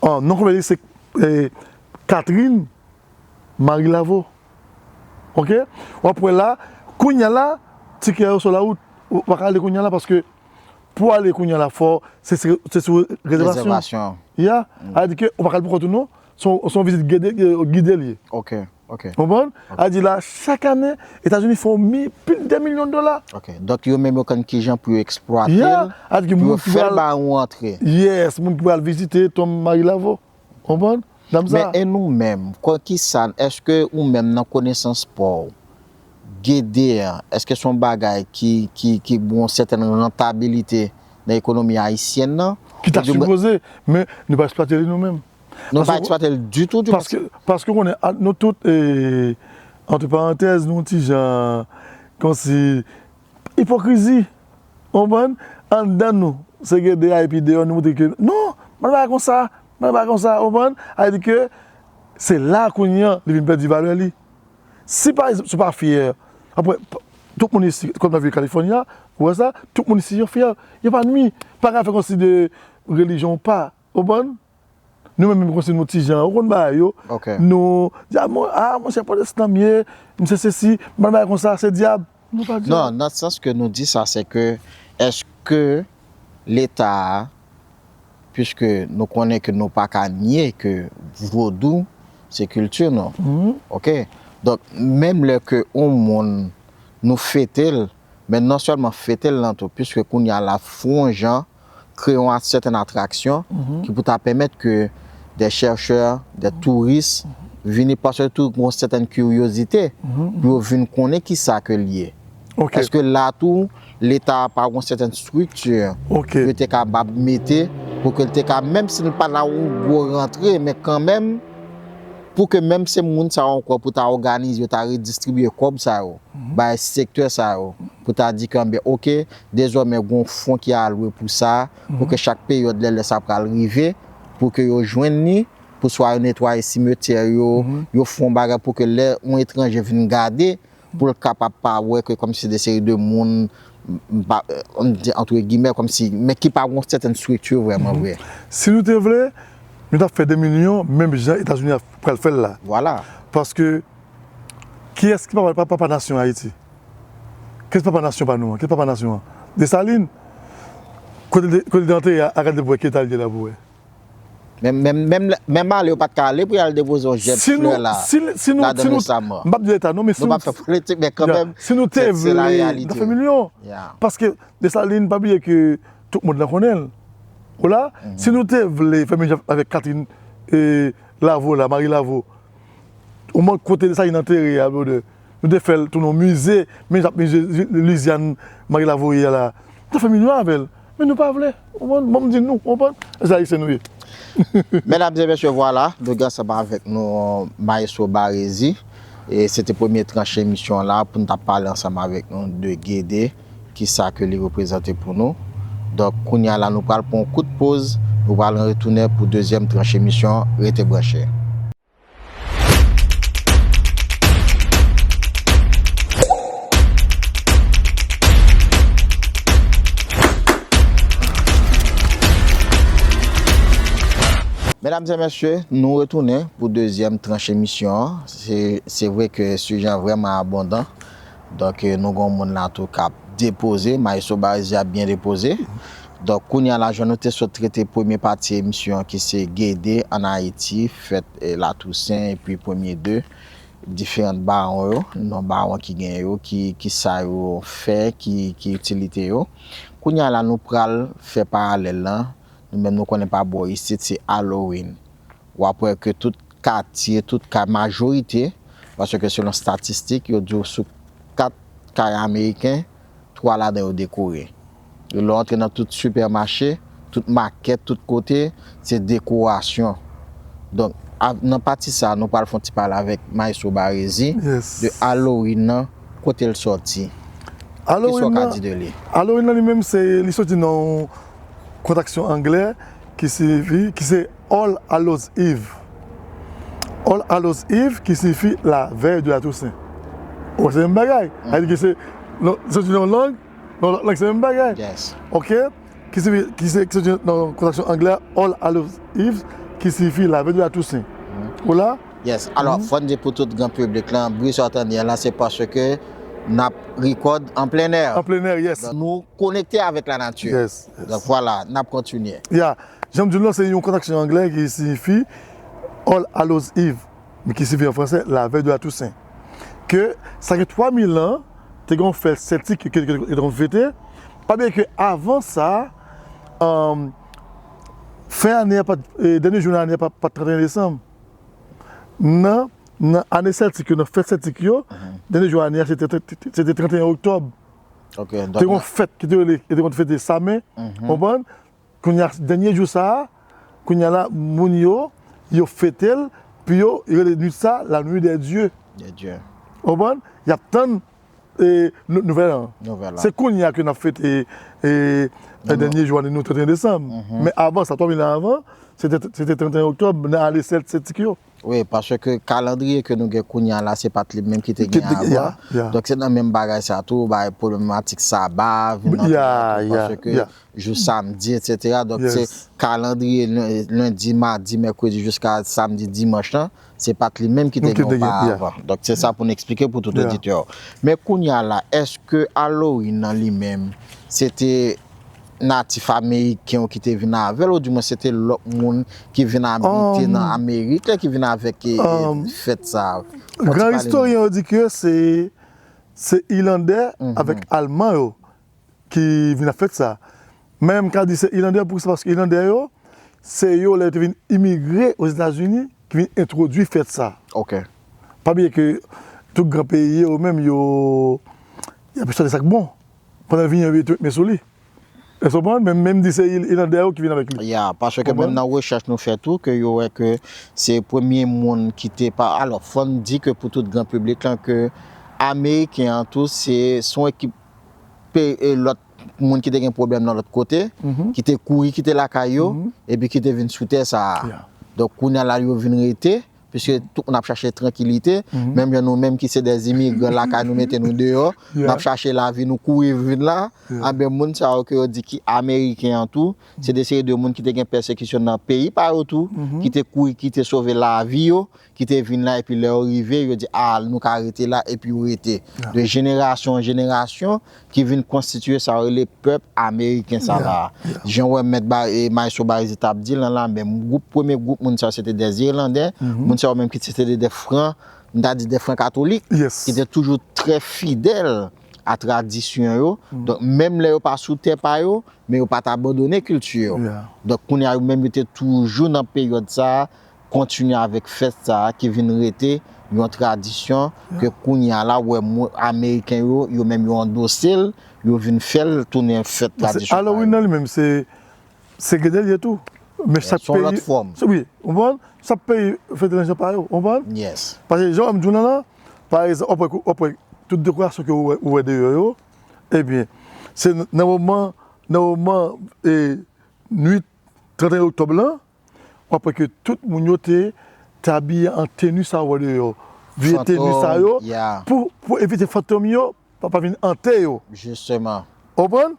Ah, non konprann li se, eh, Catherine Marie Laveau. Ok? W ap wè la, kounye a la, tikè yo sou lawout. Ou pa ka ale kounye a la paske pou ale kounye a la, fò, se, se, se sou rezèvasyon. Rezèvasyon. Ya. Sa vle di ke ou pa ka al pou kont ou non. Se yon, se yon vizit gide, gide li ye. Ok, ok. Konprann? Ok. Sa vle di la, chak ane, Etazini fè yon mi-, plis de de milyon dola. Ok. Donk, yo menm yo konn kijan pou yo eksplwate l, pou yo fè l ba yon rantre. Yes, moun ki pral vizite tonm Marie Laveau. Konprann? Dam sa. Men e nou menm, kwa, kisa, èske ou menm nan konesans pa w, Gede an, èske se yon bagay ki, ki, ki gen yon sètèn rantabilite nan ekonomi ayisyèn nan? Ki ta sipoze, men nou pa eksplwate li nou menm. Nou pa eksplwate l ditou, ditou. Paske, paske w konnen, a, nou tout, e, antre parantèz, nou yon ti jan, kòmsi ipokrizi. Ou konprann? Anndan nou, se gede a, epi deyò nou montre ke non, m pa konsa, m pa konsa, ou konprann? Sa vle di ke se la kounye an li vin pèdi valè li. Si pa egzanp, si w pa fyè, apre, p- tout moun isi, kòm nan vil Kalifòni a, ou wè sa, tout moun isi yo fyè, yo pa nwi, pa ka fè kòmsi de relijyon ou pa, ou konprann? Nou menm, menm kòmsi nou ti jan, ou konn bagay yo, Ok. nou di, a, mon, a, monchè, pwotestan m ye, m se sesi, m pa bagay konsa, se dyab. Nou pa dyab. Non, nan sans ke nou di sa, se ke èske Leta a, puiske nou konnen ke nou pa ka nye ke vodou se kilti nou. Mhm. Ok? Donk, menm lè ke yon moun nou fete l, men non sèlman fete l nan tou, puiske kounye a la fè yon jan kreye yon sètèn atraksyon Mhm. ki pou ta pèmèt ke de chèchè, de touris vini paske tou gen yon sètèn kiryozite Mhm. pou yo vin konnen ki sa ke l ye. Ok. Èske la tou, Leta a pa gen yon sètèn estrikti Ok. yo te kapab mete pou ke l te ka, menm si l pa la yon gwo rantre, men kanmenm, pou ke menm se moun sa yo ankò pou ta òganize yo, ta redistribiye kòb sa yo, bay sektè sa yo, pou ta di ke, ben, ok, dezòmè gen yon fon ki alwe pou sa, pou ke chak peryòd lè, lè sa pral rive, pou ke yo jwenn li, pou swa yo netwaye simetyè yo, yo fè yon bagay pou ke lè yon etranje vin gade, pou l kapab pa wè ke kòmsi de seri de moun, m, m pa, m di antre gimè, kòmsi, men ki pa gen yon sètèn estrikti vrèman vre. Si nou te vle, nou t ap fè de milyon, menm jan Etazini ap pral fè l la. Vwala. Paske, kiyès ki papa, papa, papa nasyon Ayiti? Kiyès papa nasyon pa nou an? Kiyès papa nasyon an? Desalin. Kote l te, kote l te antere a, a gade pou wè ki eta l ye la pou wè. Menm, menm, menm, menm ale, yo pa t ka ale pou y al depoze yon jèt Si nou, flè la. si, si nou, Ladan si nou, resaman. Nou nou, pa fè politik, men kanmenm, si nou te se, se la vle, reyalite. Nou fè milyon. Yeah. Paske Desalin, pa bliye ke tout moun nan konnen l. Ou la, si nou te vle fè menm jan avèk Katrin e Lavo la, Mari Lavo, ou mwen kote Desalin antere a, brother. Nou te fè l tounen yon mize, menm jan mize Lizyàn Mari Lavo ye a la. Nou te fè milyon avè l. Men nou pa vle. Ou konprann? Bon, m di nou, ou konprann? E se Ayisyen nou ye. Medam e mesye, vwala, nou gen ansanm avèk nou Maestro Barézy. E se te premye tranch emisyon an la pou n t ap pale ansanm avèk nou de Gede, ki sa ke li reprezante pou nou. Donk, kounye a la, nou pral pran yon kout poz, nou pral retounen pou dezyèm tranch emisyon an. Rete branche. Medam e mesye, nou retounen pou dezyèm tranch emisyon an. Se, se vre ke sijè an vrèman abondan. Donk, eh, nou gen yon moun la tou k ap depoze, Maestro Barézy ap byen depoze. Donk, kounye a la, jan nou te sot trete premye pati emisyon an ki se Gede ann Ayiti, fèt, eh, Latousen, epi premye de, diferan bawon yo, non bawon ki gen yo, ki, ki sa yo fè, ki, ki itilite yo. Kounye a la, nou pral fè paralèl lan, nou menm nou konnen pa bò isit, se Halloween. W ap wè ke tout katye, tout kay, majorite, paske selon statistik, yo di w sou kat kay ameriken, twa ladan yo dekore. E lè w antre nan tout sipèmache, tout makèt, tout kote, se dekorasyon. Donk, a, nan pati sa, nou pral fè yon ti pale avèk Maestro Barézy Yes. de Halloween nan, kote l sòti. Kisa w Halloween ka nan, di de li? Halloween nan li menm, se, li sòti nan yon kontraksyon anglè ki siyifi, ki se All Hallows Eve. All Hallows Eve ki siyifi la veille de la Toussaint. Ou wè, se menm bagay. Sa vle di ke se, non, sòti nan yon lang, nan lòt lang, se menm bagay. Yes. Ok? Ki siyifi, ki se, ki sòti nan kontraksyon anglè All Hallows Eve, ki siyifi la veille de la Toussaint. Ou la? Yes. Alò, fò n di pou tout gran piblik lan, bri sa w tande a la, se paske n ap record an plen è. An plen è, yes. Donk, nou konekte avèk lanati. Yes, yes. Donk, vwala, n ap kontinye. Ya, jan m di w lan, se yon kontraksyon anglè ki siyifi All Hallows Eve, men ki siyifi an fransè la veille de la Toussaint. Ke sa gen twa mil an, te gen yon fèt sèltik ke, ke, ke, ke te konn fete. Pa bliye ke avan sa, um, fen ane a pa t, eh, dènye jou nan ane a pa, pa t trannteyen desanm. Nan, nan ane sèltik yo, nan fèt sèltik yo, dènye jou ane a, se te, se te trannteyen oktòb. Ok, Te donk, yon fèt ki te rele, ki te konn fete Samen, konprann? Kounye a, dènye jou sa a, kounye a la, moun yo, yo fete l, pou yo, yo rele nwit sa, la nuit des dieux. de Dye. Konprann? Y ap tann e, nou- nouvèl an. Nouvèl an. Se kounye a ke n ap fete e, e, dènye jou ane nou, trannteyen desanm. Men avan sa, twa mil an avan, se te se te trannteyen oktòb, nan ale sèt sèt tik yo. Wi, paske kalandriye ke nou gen kounye a la, se pa t li menm ki te gen avan. Donk, se nan menm bagay sa tou, bay pwoblematik saba, vin antre nan tout, paske jou samdi, etsetera. Donk, se kalandriye len- lendi, madi, mèkredi, jiska samdi, dimanch lan, se pa t li menm ki te gen oparavan. Donk, se sa pou n eksplike pou tout oditè yo. Men kounye a la, èske Halloween nan li menm, se te natif ameriken yo ki te vin avè l, oudimwen se te lòt moun ki vin abite nan Amerik la ki vin avèk e, e, fèt sa a? Gran istoryen yo di ke se, se Ilandè avèk Alman yo ki vin ak fèt sa. Men m ka di se Ilandè, poukisa? Paske Ilandè yo, se yo, lè yo te vin imigre Ozetazini, ki vin entwodui fèt sa. Pa bliye ke tout gran peyi yo menm, yo, y ap chwazi sa k bon. Pandan l vini, yo tou met men sou li. Èske w konprann? Men, men m di se Il- Ilandè yo ki vin avèk li. Ya, paske menm nan rechèch nou fè tou, ke yo wè ke se premye moun ki te pa, alò, fò n di ke pou tout gran piblik lan, ke Ameriken an tou, se, se yon ekip pe- e, lòt moun ki te gen pwoblèm nan lòt kote, ki te kouri kite lakay yo, epi ki te vin sou tè sa a. Donk, kounye a la, yo vin rete, piske tout moun ap chache trankilite, menm jan nou menm ki se dè imigran lakay nou mete nou deyò, n ap chache lavi, nou kouri vin la, anben moun sa yo ke yo di ki Ameriken an tou, se de seri de moun ki te gen pèsekisyon nan peyi pa yo tou, ki te kouri kite sove lavi yo, ki te vin la, epi lè yo rive, yo di, a, nou ka rete la, epi yo rete. De jenerasyon an jenerasyon, ki vin konstitye sa yo rele pèp ameriken sa la. Jan w wè mèt Ba- e, Maestro Barizi t ap di l lan la, men gwoup, premye gwoup moun sa yo, se te dè Irlandè, moun sa yo menm ki se te de, de fran, m ta di de fran katolik, ki te toujou trè fidèl a tradisyon yo. Donk, menm lè yo pa sou tè pa yo, men yo pa t abandone kilti yo. Donk, kounye a, yo menm, yo te toujou nan peryòd sa a, kontinye avèk fèt sa a ki vin rete yon tradisyon ke kounye a la, w wè, moun, Ameriken yo, yo menm yo andose l, yo vin fè l tounen fèt tradisyonal. Paske Halloween nan li menm, se, se grenn li ye tou. Men chak peyi, se, wi, ou konprann? Chak peyi fete nan jan pa yo, ou konprann? Paske jan m di w lan la, pa egzanp, w ap wè, w ap wè tout dekorasyon ke w wè, w wè deyò yo, ebyen, se nan moman, nan moman, e, nwit trannteyen oktòb lan, w ap wè ke tout moun yo te, te abiye an teni sa w wè deyò. Vye teni sa yo, pou, pou evite fantom yo pa, pa vin ante yo. Ou konprann?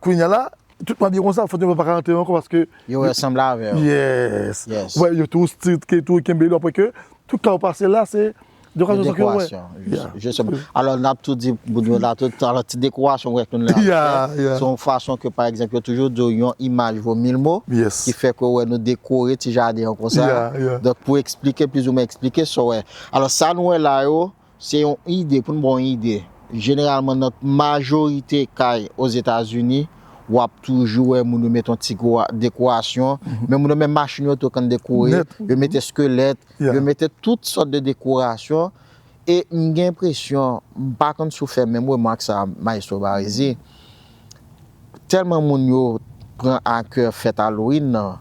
Kounye a la, tout moun abiye konsa, fantom yo pa ka ante yo ankò paske yo resanble avè yo. Yes. Ou wè, yo tou strik, tou kenbe, w ap wè ke tout ka yo pase la, se dekorasyon sa ke yo wè. Dekorasyon, jis-, jisteman. Alò, n ap tou di, pou nou la, tout, alò, ti dekorasyon w wè ke nou la fè, se yon fason ke, pa egzanp, yo toujou di w, yon imaj vo mil mo, ki fè ke w wè nou dekore ti jaden an konsa. Donk, pou eksplike, plizoumwen eksplike sa w wè. Alò, sa nou wè la yo, se yon ide, pou n ba w yon ide. Jeneralman, nan majorite kay Ozetazini, w ap toujou wè moun yo mete yon ti gwo dekorasyon. Men moun yo, menm machin yo tou konn dekore, yo mete skelèt, yo mete tout sòt de dekorasyon. E m gen enpresyon, m pa konn si w fè menm remak sa, Maestro Barizi, tèlman moun yo pran a kè fèt Halloween nan,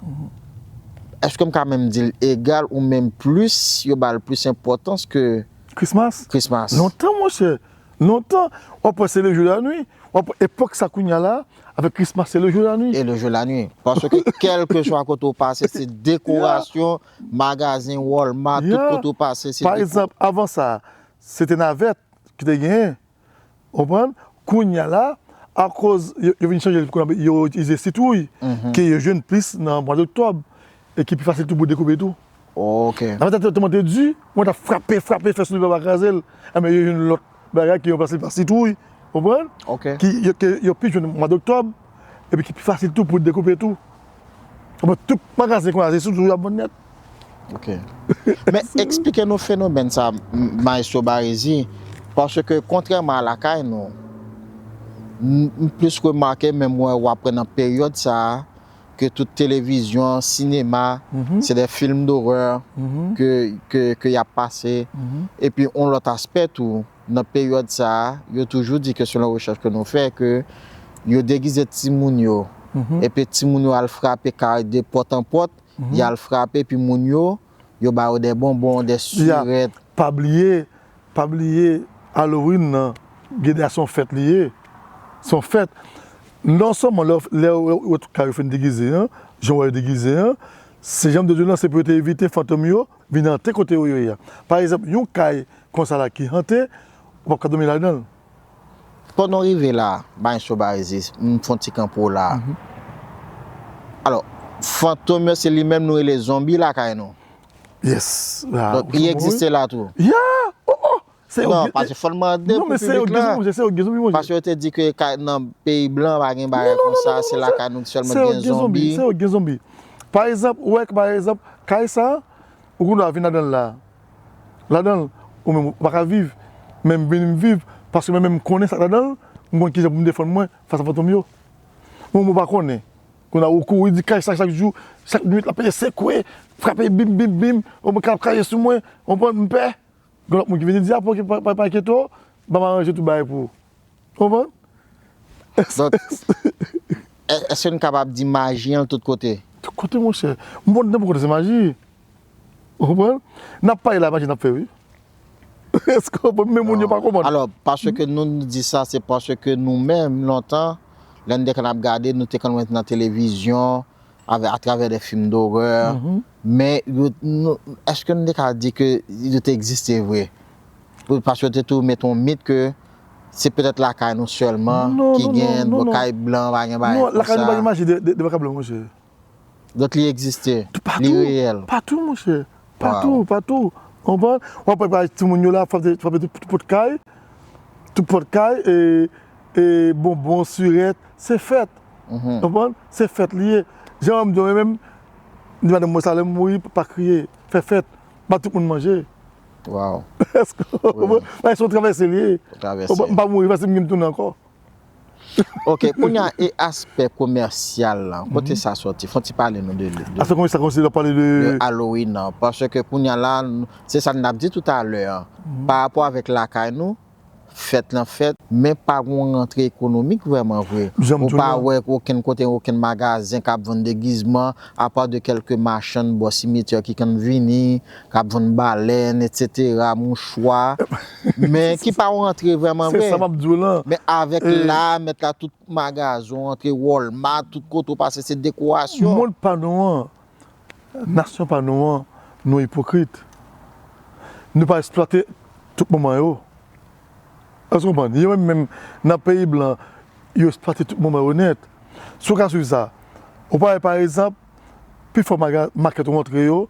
èske m ka menm di l egal ou menm plis, yo ba l plis enpòtans ke Christmas? Christmas. Lontan, monchè. Lontan, w ap wè se le jour la nuit. W ap wè epòk sa kounye a la, avèk Christmas, se le jour la nuit. E le jour la nuit. Paske kèlkeswa kote w pase, se dekorasyon, magazen, Walmart, tout kote w pase, se deko- Pa egzanp, avan sa, se te navèt ki te genyen. Ou konprann? Kounye a la, akoz yo, yo vin chanje, yo itilize sitwouy, ke yo jwenn plis nan mwa doktòb, e ki pi fasil tou pou dekoupe tou. Ok. Navèt la tèlman te di, mwen t ap frape, frape, fè sou li pou pa kraze l. Enben, yo jwenn lòt bagay ke yo pase pa sitwouy, ou konprann? Ok. Ki, yo, ke yo pi jwenn mwa doktòb, epi ki pi fasil tou pou dekoupe tou. Bon, tout magazen kounye a, se sou tou y ap vann nèt. Ok. Men eksplike nou fenomèn sa, M-, Maestro Barizi, paske kontrèman a lakay nou, m, m plis remake, menm wè w ap wè nan peryòd sa a, ke tout televizyon, sinema, se de fim dorè ke, ke, ke y ap pase. Epi, yon lòt aspè tou, nan peryòd sa a, yo toujou di ke selon rechèch ke nou fè, ke yo degize timoun yo. Epi timoun yo al frape kay de pòt an pòt, y al frape, epi moun yo, yo ba yo de bonbon, de sirèt. Pa bliye, pa bliye Halloween nan, Geda se yon fèt li ye. Se yon fèt. Non sèlman lè, lè, lè, lè tout kay yo fin degize an, jan w wè yo degize an, se jan m te di w lan, se pou yo te evite fantom yo vin ante kote yo ye a. Pa egzanp, yon kay konsa la ki ante, ou p ap ka dòmi ladan l. Pandan w rive la, Maestro Barizis, m fè yon ti kanpe w la. Alò, fantom yo se li menm nou rele zonbi lakay nou. Yes. Donk, li egziste la tou. Yeah! Oh, oh! Non, paske fò n mande pou piblik la. Paske yo te di ke nan peyi blan pa gen bagay konsa, se lakay nou sèlman gen zonbi. Se yo gen zonbi. Pa egzanp, ou wè, pa egzanp, kay sa, ou konn ap vin ladan l la. Ladan l, ou menm ou pa ka viv. Men m vin m viv, paske mwen menm m konnen sa k ladan l, m konn kijan pou m defann mwen fas a fantom yo. Mwen, mwen pa konnen. Kounye a ou kouri di kay sa chak jou, chak nwit l ap pete sekwe, frape bim, bim, bim, ou mwen k ap krache sou mwen, ou konprann, m pè. Gen lòt moun ki vini di, apa, pa, pa, pa enkyete w, ban m aranje tout bagay pou ou. Ou konprann? Donk, è- èske n kapab di maji an tout kote? Tout kote, monchè. M konn nenpòt kote se maji. Ou konprann? N ap pale la, maji n ap fè, wi. Èske w konprann? Men moun yo pa konprann. Alò, paske nou di sa, se paske nou menm, lontan, lè n te konn ap gade, nou te konn wè nan televizyon, avè, atravè de fim dorè. Men, yo, nou, èske nou te ka di ke yo te egziste vre? Pou- Paske yo te toujou mete yon mit ke se petèt lakay nou sèlman ki gen, kay blan pa gen bagay konsa. Non, lakay nou pa gen maji de, de, de vagabon, monchè. Donk li egziste, li reyèl. Patou, monchè. Patou, patou. Ou konprann? W ap wè pa timoun yo la, frape tout pòt kay, tout pòt kay, e, e bonbon, sirèt, se fèt. Ou konprann? Se fèt li ye. Jan m di w menm, m di madanm mwen sa, lè m mouri, pa kriye, fè fèt, ba tout moun manje. Wow. Èske w konprann? Bagay se yon travèse li ye. M pa mouri fasil, m gen m tounen ankò. Ok, kounye a, e aspè komèsyal lan, kote sa sòti? Fò w ti pale nou de li. Aspè komèsyal, kòmsi w ap pale de. De Halloween nan. Paske kounye a la, se sa n t ap di toutalè an. Pa rapò avèk lakay nou, fèt lan fèt, men pa gen yon rantre ekonomik vrèman vre. Ou pa wè okenn kote, okenn magazen k ap vann degizman, apa de kèlke machann bò simityè ki konn vini, k ap vann balèn, etsetera, mouchwa, men ki pa rantre vrèman vre. Se sa m ap di w lan. Men avèk la, mèt la, tout magazen w antre, Walmart, tout kote w pase, se dekorasyon. Mond pa nou an, nasyon pa nou an, nou ipokrit. Nou pa eksplwate tout moman yo. Èske w konprann? Yo menm, menm nan peyi blan, yo eksplwate tout moman yo nèt. Si w ka swiv sa, ou pa wè, pa egzanp, pifò maga- makèt ou antre yo,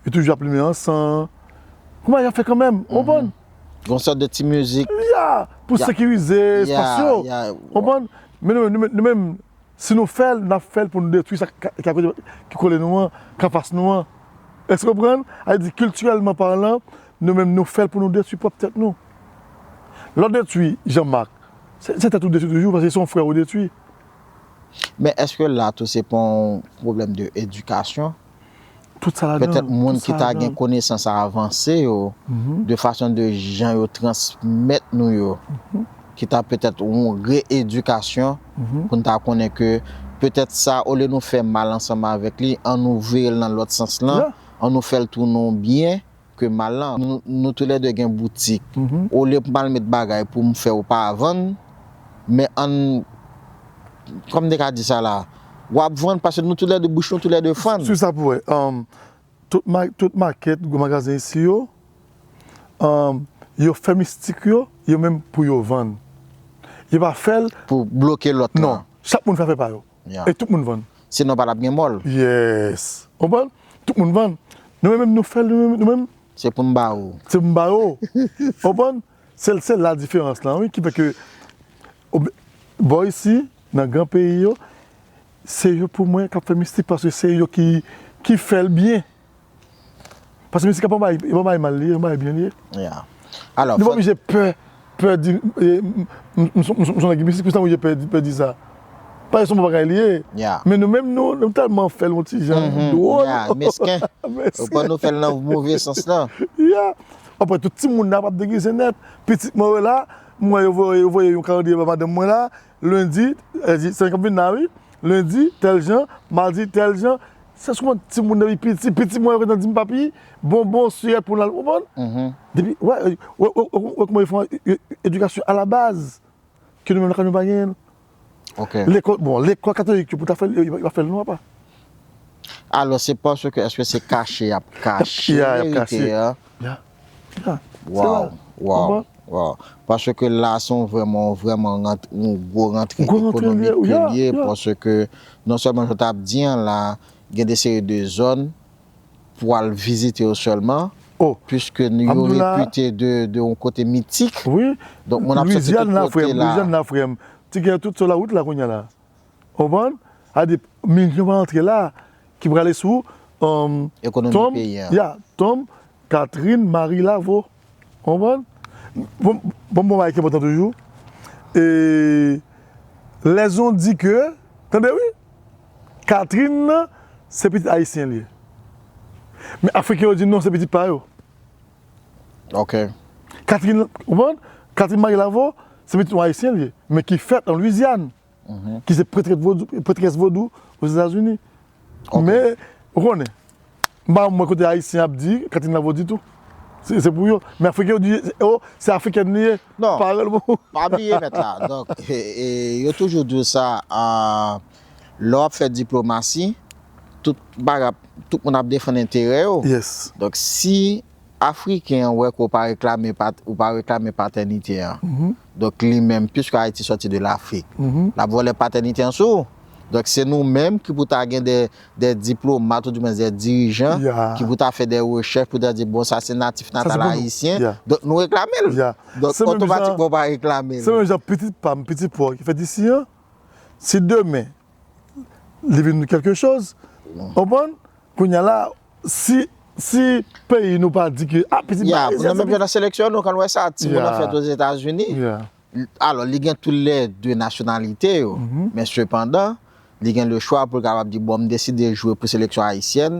yo toujou ap limen ansan. Kòman y ap fè kanmenm? Ou konprann? Gon sòt de ti mizik. Ya, pou sekirize espas yo. Ou konprann? Men nou, nou, nou menm, si nou fè l, n ap fè l pou nou detwi sa k, k, ki kole nou an, k anfas nou an. Èske w konprann? Sa vle di, kiltirèlman palan, nou menm, nou fè l pou nou detwi pwòp tèt nou. Lè w detwi Jean Marc, se, se tèt ou detwi toujou, paske se yon frè ou detwi. Men èske la tou se pa yon pwoblèm de edikasyon? Tout sa ladan. Petèt moun ki ta gen konesans avanse yo, de fason de jan yo transmèt nou yo, ki ta petèt yon reedikasyon pou n ta konnen ke petèt sa, olye nou fè mal ansanm avèk li, an nou vire l nan lòt sans lan, an nou fè l tounen yon byen, ke mal lan. Nou, nou toulède gen boutik. Olye pou m al met bagay pou m fè ou pa vann, men ann, kòman m te ka di sa la? W ap vann paske nou toulède, bouch nou toulède fann. Swiv sa pou w wè. Tout ma, tout makèt, gwo magazen isi yo, yo fè mistik yo, yo menm pou yo vann. Yo pa fè l. Pou bloke lòt lan. Non. Chak moun fè afè pa yo. E tout moun vann. Sinon pa t ap gen mòl. Yes. Konprann? Tout moun vann. Nou menm, menm nou fè l, nou menm, nou menm. Se pou n ba ou. Se pou n ba ou. Konprann? Se, se la diferans lan, wi, ki fè ke bò isi, nan gran peyi yo, se yo pou mwen k ap fè mistik paske se yo ki, ki fè l byen. Paske mistik pa yon bagay, yon bagay mal li ye, yon bagay byen li ye. Nou pa oblije pè, pè di, m se yon nèg ki mistik, poukisa m oblije pè di sa? Paske se yon bon bagay li ye. Men nou menm, nou, nou tèlman fè l yon ti jan dwòl. Mesken. Ou konprann, nou fè l nan move sans lan. Apre tout timoun nan ap degize nèt. Pitit mwen yo la, m wè yo voye, yo voye yon kalandriye ba madanm mwen la, lendi, se k ap vin la wi, lendi, tèl jan, madi, tèl jan, Sa sou mwen, timoun depi piti, piti mwen yo gentan di m papi, bonbon, sirèt pou l al, ou konprann? Depi, wè, wè, wè, wè, wè kòman yo fè yon e- e- edikasyon alabaz ke nou menm lakay nou pa genyen l. Ok. Lekòl, bon, lekòl katolik yo pou ta fè l, yo pa fè l non, apa. Alò, se paske, èske se kache y ap kache Ya, y ap verite kache. An? Ya. Ya. Se Wow, la. wow, Konprann? Wow. Paske la, se yon vrèman, vrèman rant, yon gwo rantre Gwo rantre ekonomik li ye, ke ya, li ye, ya. Paske non sèlman jan w t ap di an la, gen de seri de zòn pou al vizite yo sèlman, Oh, piske nou yo Abdullah. Repite de, de yon kote mitik. Wi. Donk, moun ap soti Louisiane tout la, kote frè m. la. Louisiane la, frè m. Ti gen tout sou la wout la kounye a la. Ou konprann? A di, milyon pa antre la, ki prale sou um, Ekonomi tonm, peyi a. Ya, tonm Catherine Marie Laveau. Ou konprann? Bon, bon, bon, bagay ki enpòtan toujou. E, lèzon di ke, tande wi, Catherine nan, se pitit ayisyen li ye. Men Afriken yo di non, se pitit pa yo. Ok. Catherine, ou konprann? Catherine Marie Laveau, se pitit yon ayisyen li ye, men ki fèt an Louisiane, ki se prètrès vodou, prètrès vodou Ozetazini. Men, ou konnen, m pa mwen kote ayisyen ap di, Catherine Laveau ditou. Se se pou yo. Men Afriken yo di, oh, se Afrikèn li ye. Non. Parèl bon. Pa bliye mèt la. Donk, e, e, yo toujou di w sa, a, lè w ap fè diplomasi, tout bagay, tout moun ap defann enterè yo. Yes. Donk, si Afriken an wè ke w pa reklame pat, ou pa reklame patènite an, donk li menm, piske Ayiti sòti de Lafrik, l ap vòlè patènite an sou ou. Donk, se nou menm ki pou ta gen de, de diplomat, ou di mwen de dirijan, Ya. Ki pou ta fè de rechèch, pou ta di, bon, sa se natif natal vodou. Ayisyen. Ya. Donk, nou reklame l. Ya. Donk, Se menm jan- otomatikman, w pa reklame l. Se menm jan pitit pa m, pitit pa w ki fèt isi an, si demen, li vin nou kèlke choz, ou konprann? Kounye a la, si, si peyi nou pa di ke, ah, pitit Ya, pa pou nou menm jan nan seleksyon, nou konn wè sa, timoun an Ya. Fèt Ozetazini. Ya. Alò, li gen tou lè de nasyonalite yo, men sepandan, li gen le chwa pou l kapab di, bon, m deside jwe pou seleksyon ayisyèn,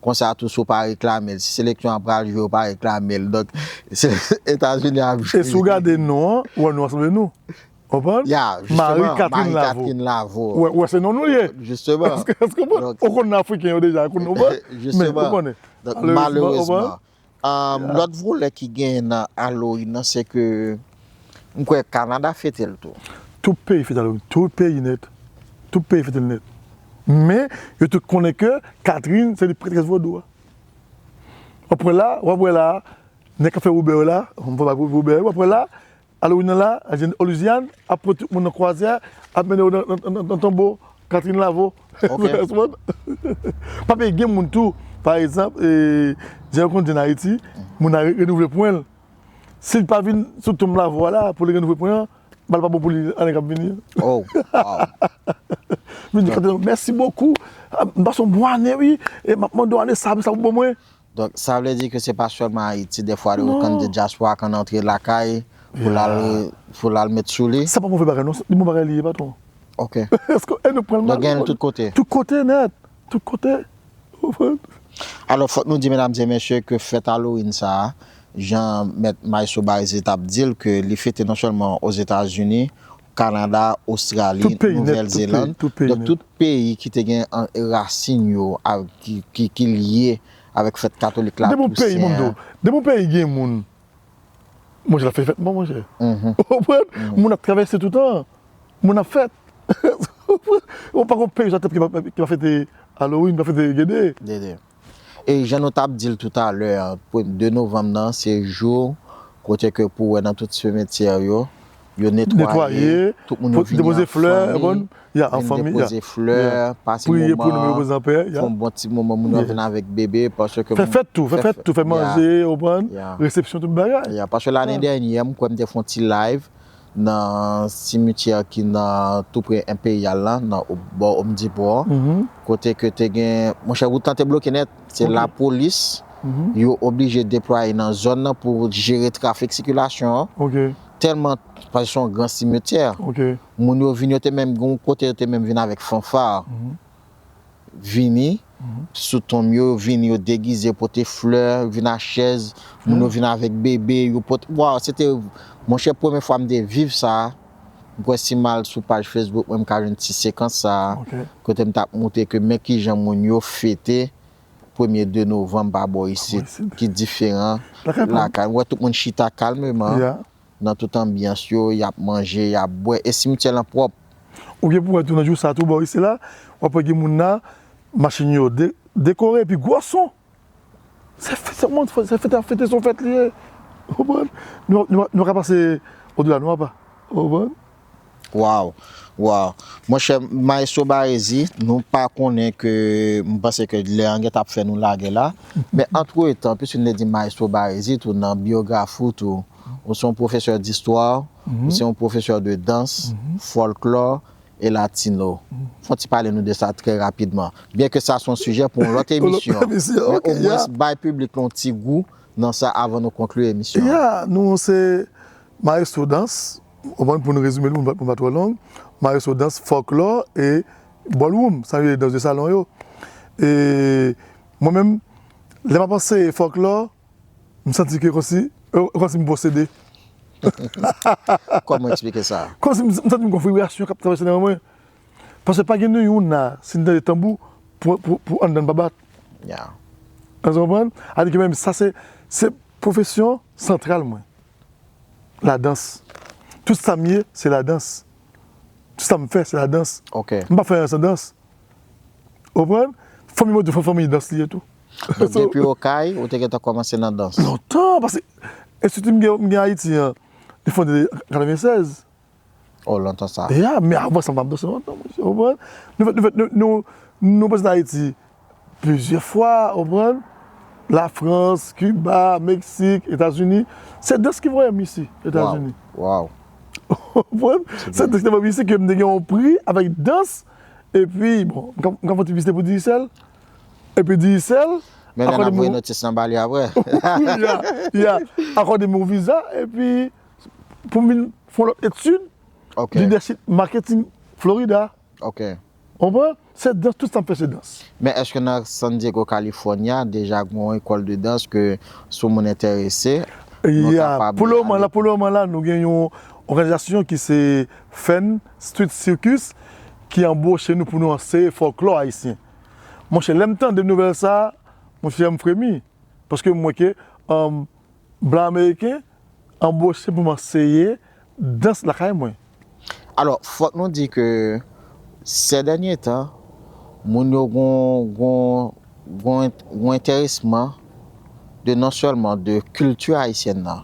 konsa tou si w pa reklame l. Si seleksyon an pral jwe, w pa reklame l. Donk, se Etazini ap jwe. E si w gade non an, ou wè nou ansanm nou. Konprann? Ya, Marie jisteman, Catherine Marie Lavo. Catherine Lavo. Ou wè, ou wè se non nou li ye. Jisteman. Èske, èske ou konprann? Donk- Ou konn Afriken yo deja, ou konn, ou konprann? Jisteman. Men, ou konnen. Donk, Malerezman, malerezman, um, lòt volè ki genyen nan Halloween nan, se ke m kwè Kanada fete l tou. Tout peyi fete Halloween. Tout peyi nèt. Tout peyi fete l nèt. Men, yo tout konnen ke Catherine, se li prètrès vodou a. W ap wè la, w ap wè la, nèg k ap fè woubè yo la, m fè woubè, woubè, w ap wè la, Halloween nan la, a Louisiane, ap pran tout moun nan kwazyè, ap mennen yo nan, nan, nan, nan tonbo Catherine Lavo. Ok. Pa bliye gen moun tou, pa egzanp, e, jan yo konn di an Ayiti, moun nan re- renouvle pwen l. Si l pa vin sou tonm Lavo a la, pou li renouvle pwen an, bal pa bon pou li ane k ap vini an. Oh, wow. Vin di, Catherine, mèsi bokou. Ah, m pase yon bon ane, wi. E m ap mande w ane sa, sa pou ban mwen. Donk, sa vle di ke se pa sèlman Ayiti, dèfwa yo konn de dyaspora konn antre lakay pou l al, pou l al met sou li. Sa pa move bagay, non. Li bon bagay li ye, patwon. Ok. Èske, e nou pran l mal. Donk, gen tout kote. Tout kote, nèt. Tout kote. Ou konprann? Alò, fòk nou di, medam e mesye, ke fèt Halloween sa a, jan mèt Maestro Barizé t ap di l, ke li fete non sèlman Ozetazini, Kanada, Ostrali, Tout peyi nèt, Nouvèl tout peyi, Zeland, tout peyi donk nèt. Tout peyi ki te gen an- rasin yo, a- ki, ki, ki lye avèk fèt katolik la, Depi yon peyi, Tousen Mondo, an. Depi yon peyi gen moun, monchè, l ap fè fèt, bon, monchè. Ou konprann? Moun ap travèse toutan. Moun ap fèt. Ou pa gon peyi sou latè ki pa, ki pa fete Halloween, pa fete Gede. Dede. E jan nou t ap di l toutalè, de novanm nan, se jou kote ke pou wè nan tout simetyè yo, yo netwaye, Netwaye, tout moun yo vini depoze an flè, fanmi, bon, ya, an vin fanmi, depoze ya. flè, Ya. Pase Priye pou nou, moman, repoze an pè, ya. Fè yon bon ti moman, moun yo Ya. Vin avèk bebe, paske Fè fèt tou, fè fèt tou, fè ya. Manje, ou konprann? Ya. Resepsyon, tout bagay. Ya, paske lane dènyè, m kwè m te fè yon ti live nan simityè ki nan tou pre Enpeyal la, nan o- bò Omdipo. Kote ke te gen, monchè, wout lan te bloke nèt. Se lapolis, yo oblije deplwaye nan zòn nan pou jere trafik sikilasyon an. Ok, Tèlman, paske se yon gran simityè. Ok. Moun yo vin, yo te menm, gen yon kote yo te menm vin avèk fanfa. Vini, sou tonm yo, yo vini, yo degize, pote flè, vin ak chèz, moun yo vin avèk bebe, yo pote, waw, se te, monchè, premye fwa m te viv sa, M kwè si m al sou paj Facebook mwen, m ka jwenn ti sekans sa a, kote m t ap montre ke men kijan moun yo fete premye de novanm pa bò isit, ki diferan lakay. M wè tout moun chita kalmeman nan tout anbyans yo, y ap manje, y ap bwè, e simityè lan pwòp. Ou gen pou wè tou nan jou sa tou bò isi la, w ap wè gen moun la, machin yo de- dekore, epi gwo son. Se fè- se moun- se fete, fete se yon fèt li ye. Ou konprann? Nou, nou, nou ka pase odela, nou pa. Ou konprann? Waw, waw. Monchè, Maestro Barézy, nou pa konnen ke, m panse ke lè an gentan ap fè nou lagè la. Men antretan, piske nou te di Maestro Barézy tou nan byografi w tou, ou se yon pwofesè distwa, ou se yon pwofesè de dans, fòlklò e latino. Fò w ti pale nou de sa trè rapidman. Byen ke sa se yon sijè pou yon lòt emisyon. Men omwens bay piblik la yon ti gou nan sa avan nou konkli emisyon an. Ya, nou se Maestro Dans, ou konprann, pou nou rezime l, pou n pa- pou n pa twò long, Maestro Dans, fòlklò e ballroom, sa yo rele dans de salon yo. E mwen menm, lè m ap anseye fòlklò, m santi ke kòmsi, kòmsi m posede. Kòman eksplike sa? Kòmsi m, m santi m gon vibrasyon k ap travèse nan men mwen. Paske pa gen nou youn la, si n tande tanbou, pou, pou, pou anndan n pa bat. Ya. Èske w konprann? Sa vle di ke menm sa se, se pwofesyon santral mwen. Ladans. Tout sa m ye, se ladans. Tout sa m fè, se ladans. Ok. M pa fè anyen san dans. Ou konprann? Fanmi mwen tou, fanmi dans li ye tou. Donk, depi Okay, ou te gentan kòmanse nan dans? Lontan, paske enstiti m gen, m gen Ayiti an, li fonde an katrevennsèz. Oh, lontan sa. Ya, men avan sa, m pa danse lontan, monchè, ou konprann? Nou fèt, nou fèt, nou, nou, nou prezante Ayiti plizyè fwa, ou konprann? Lafrans, Kiba, Meksik, Etazini. Se dans ki voye m isi, Etazini. Waw. Ou konprann? Se dans ki te voye m isi, ke m te gen yon pri avèk dans. Epi, bon, m ka, m ka fè yon ti piblisite pou Digicel. Epi Digicel, men lè n ap voye notis lan ba li apre. Ya, ya. Akòde m yon viza, epi pou m vin fè yon lòt etid, Ok. Leadership Marketing Florida. Ok. Ou konprann? Se dans, tout sa m fè se dans. Men èske nan San Diego, California, deja gen yon ekòl de dans ke si yon moun enterese, nou kapab ale? Ya, pou le moman la, pou le moman la, nou gen yon òganizasyon ki se Fun Street Circus ki anboche nou pou nou anseye fòlklò ayisyen. Monchè, lè m tande nouvèl sa, monchè, m fremi. Paske m wè ke, um, blan ameriken anboche pou m anseye dans lakay mwen. Alò, fòk nou di ke sè dènye tan, moun yo gon, gon, gon, gon enteresman de non sèlman de kilti ayisyèn nan.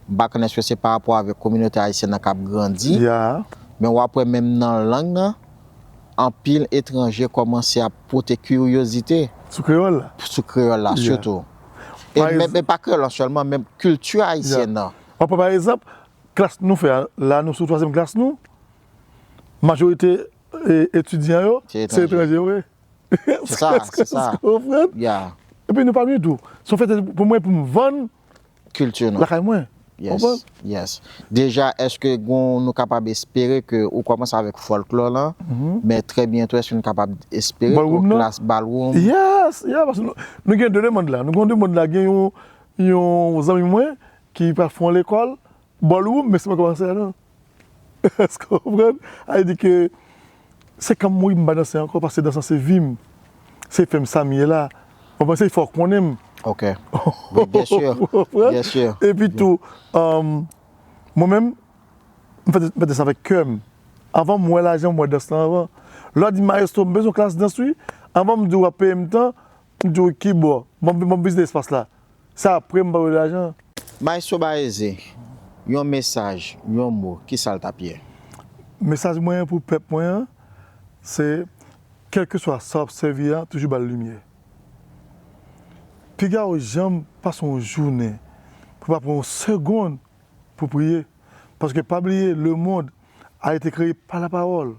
M pa konn èske se pa rapò avèk kominote ayisyèn nan k ap grandi, Ya. Men w ap wè menm nan lang nan, anpil etranje kòmanse ap pote kiryozite sou kreyòl la. Sou kreyòl la, Ya. Sitou. E Pa menm, egz- e pa kreyòl la sèlman, menm kilti ayisyèn nan. W ap pran pa egzanp, klas nou fè a, la nou sou twazyèm klas nou, majorite, e, etidyan yo, Se se etranje. Etranje yo ye. Se sa, se sa. Ou konprann? Ya. Epi nou pa nou tou. Se yon fèt pou mwen, pou m vann Kilti nou. Lakay mwen. Yes, Konprann? Yes. Deja, èske gon, nou kapab espere ke ou kòmanse avèk fòlklò lan, Mhm. men trè byento, èske nou kapab espere ke Ballroom nan? Klas ballroom? Yes, yeah, paske nou, nou gen de demann la. Nou gen yon demann la, gen yon, yon zanmi mwen ki pral fè yon lekòl, ballroom, men se mwen k ap anseye a non. Èske w konprann? Sa vle di ke se kanm mwen, m pa danse ankò, paske dans lan se vi m. Se fè m sa m ye la. Ou konprann? Se fè w konnen m. Ok. Wi, byen si. Ou konprann? Byen si. Epi tou, um, mwen menm, m fè, m fè dans avèk kè m. Anvan m wè lajan, m wè dans lan anvan. Lè w di, "Maestro, m bezwen klas dans, wi." Anvan m di w, "W ap peye m tan," m di w, "Kibò? Ban m, ban m vizite espas la." Se apre m ba yo lajan. Maestro Baeze, yon mesaj, yon mo, kisa l t ap ye? Mesaj mwen pou pèp mwen an, se, kèlkeswa sa w ap sèvi a, toujou ba l limyè. Piga w janm pase yon jounen pou w pa pran yon segonn pou priye. Paske pa bliye, le monde a été créé par la parole.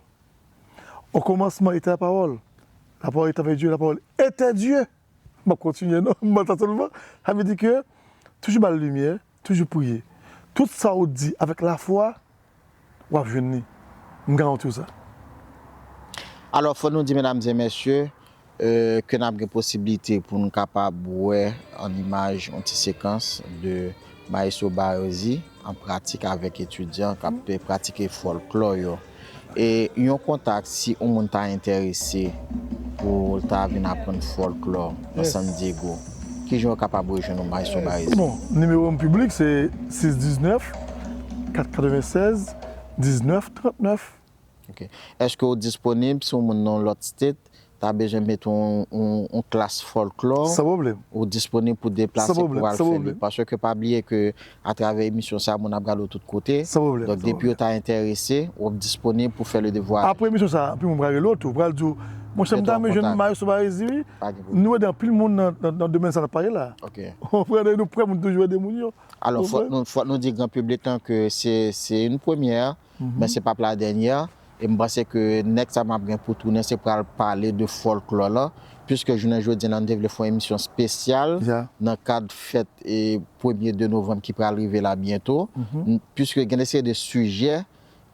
Au commencement était la parole. La parole était avec Dieu, la parole était Dieu. M ap kontinye non, m pa sa sèlman. Sa vle di ke toujou ba l limyè, toujou priye. Tout sa w di avèk lafwa, w ap jwenn li. M garanti w sa. Alò, fò nou di, medam e mesye, euh, ke n ap gen posiblite pou n kapab wè an imaj yon ti sekans de Maestro Barezy an pratik avèk etidyan k ap pratike fòlklò yo. E yon kontak, si yon moun ta enterese pou l ta vin aprann fòlklò nan San Diego, ki jan yo kapab rejwenn ou, Maestro Barezy? Bon, nimewo m piblik se sis diznèf, kat katrevensèz, diznèf trannèf. Ok. Èske w disponib si yon moun nan yon lòt state ta bezwen mete yon, yon, yon klas fòlklò? San pwoblèm. Ou disponib pou deplase pou al fè li? Paske pa bliye ke atravè emisyon sa, moun ap gade w tout kote. San pwoblèm. Donk, depi yo ta enterese, w ap disponib pou fè le devwa. Apre emisyon sa, anpil moun pral rele w tou, pral di w, monchè, m ta renmen jwenn Maestro Barezy, wi. Nou ede anpil moun nan, nan, nan domèn sa n ap pale la. Ok. Ou konprann? E nou prè pou n toujou ede moun yo. Alò, fòk nou, fòk nou di gran piblik lan ke se, se yon premyè, men se p ap la dènyè. E m panse ke nèks sa m ap gen pou tounen, se pral pale de fòlklò lan, piske jounen jodi a, nou te vle fè yon emisyon espesyal nan kad fèt e premye de novanm ki pral rive la byento, piske gen de seri de sijè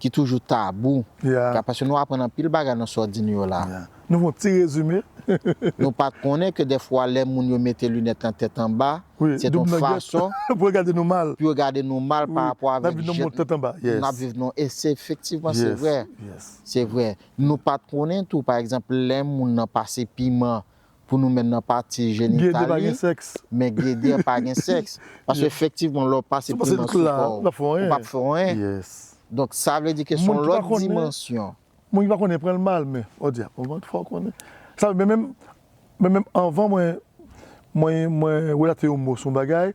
ki toujou tabou. Paske nou aprann anpil bagay nan sa w di nou yo la. Nou fè yon ti rezime. Nou pa t konnen ke dèfwa lè moun yo mete linèt lan tèt anba, se yon fason pou yo gade nou mal, pou yo gade nou mal pa rapò avèk jèn n ap viv nou. E se efektivman, se vrè. Se vrè. Nou pa t konnen tou, pa egzanp, lè moun nan pase piman pou nou menm nan pati jenital li, men gede an pa gen sèks. Paske efektivman, lè w pase piman sou kò w, ou p ap fè anyen. Donk, sa vle di ke se yon lòt dimansyon. Moun ki pa konnen pran l mal, men, o dya, ou konprann, fò w konnen. Sa, men menm, men menm anvan mwen, mwen, mwen relate yon mo sou yon bagay,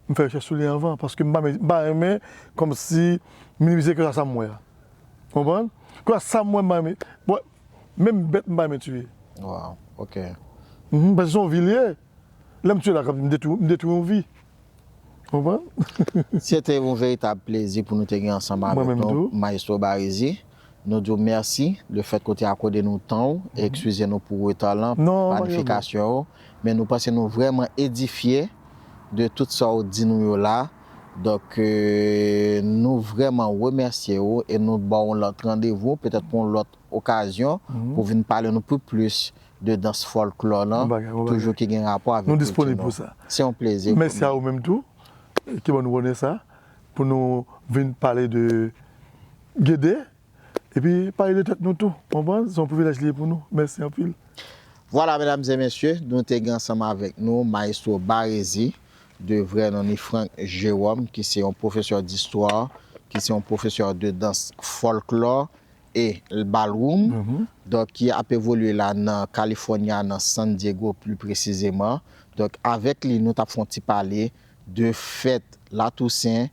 m fè rechèch sou li anvan, paske m pa, m pa renmen kòmsi minimize kè sa m wè a. Konprann? Kè sa m wè, m pa renmen. Bon, menm bèt, m pa renmen tiye. Wow, ok. Mhm, paske se yon vi li ye. Lè m tiye la, m detwi, m detwi yon vi. Konprann? Se te yon veritab plezi pou nou te gen ansanm avèk nou, Maestro Barezy. Nou di w mèsi, lefètke w te akòde nou tan w, e eskize nou pou reta lan, planifikasyon w, men nou panse nou vrèman edifye de tout sa w di nou yo la. Donk, euh, nou vrèman remèsye w e nou ba w yon lòt randevou, petèt pou yon lòt okazyon, pou vin pale nou pi plis de dans fòlklò lan, toujou ki gen rapò avèk kilti nou. Nou disponib pou sa. Se yon plezi pou nou. Mèsi a ou menm tou, ki ban nou onè sa, pou nou vin pale de gede, epi pale de tèt nou tou. Konprann? Se yon privilèj li ye pou nou. Mèsi anpil. Vwala, medam e mesye, nou te gen ansanm avèk nou Maestro Barezy, de vrè non li Franck Jérôme, ki se yon pwofesè distwa, ki se yon pwofesè de dans fòlklò e ballroom, donk, ki ap evolye la nan California, nan San Diego pli presizeman. Donk, avèk li, nou t ap fè yon ti pale de fèt Latousen,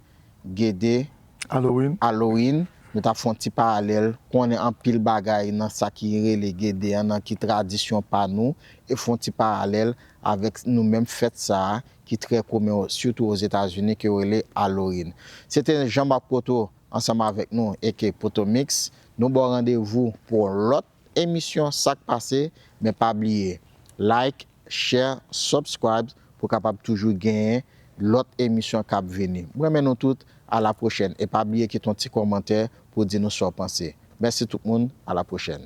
gede, Halloween. Halloween. Nou t ap fè yon ti paralèl, konnen anpil bagay nan sa ki rele gede an, nan ki tradisyon pa nou, e fè yon ti paralèl avèk nou menm fèt sa a, ki trè komen, sitou Ozetazini, ke yo rele Halloween. Se te Jean Marc Poto ansanm avèk nou, aka Poto Mix. Nou ba w randevou pou yon lòt emisyon Sa k Pase, men pa bliye, like, share, subscribe pou w kapab toujou genyen lòt emisyon k ap vini. M renmen nou tout, a la pwochèn. E pa bliye kite yon ti kòmantè pou w di nou sa w panse. Mèsi tout moun, a la pwochèn.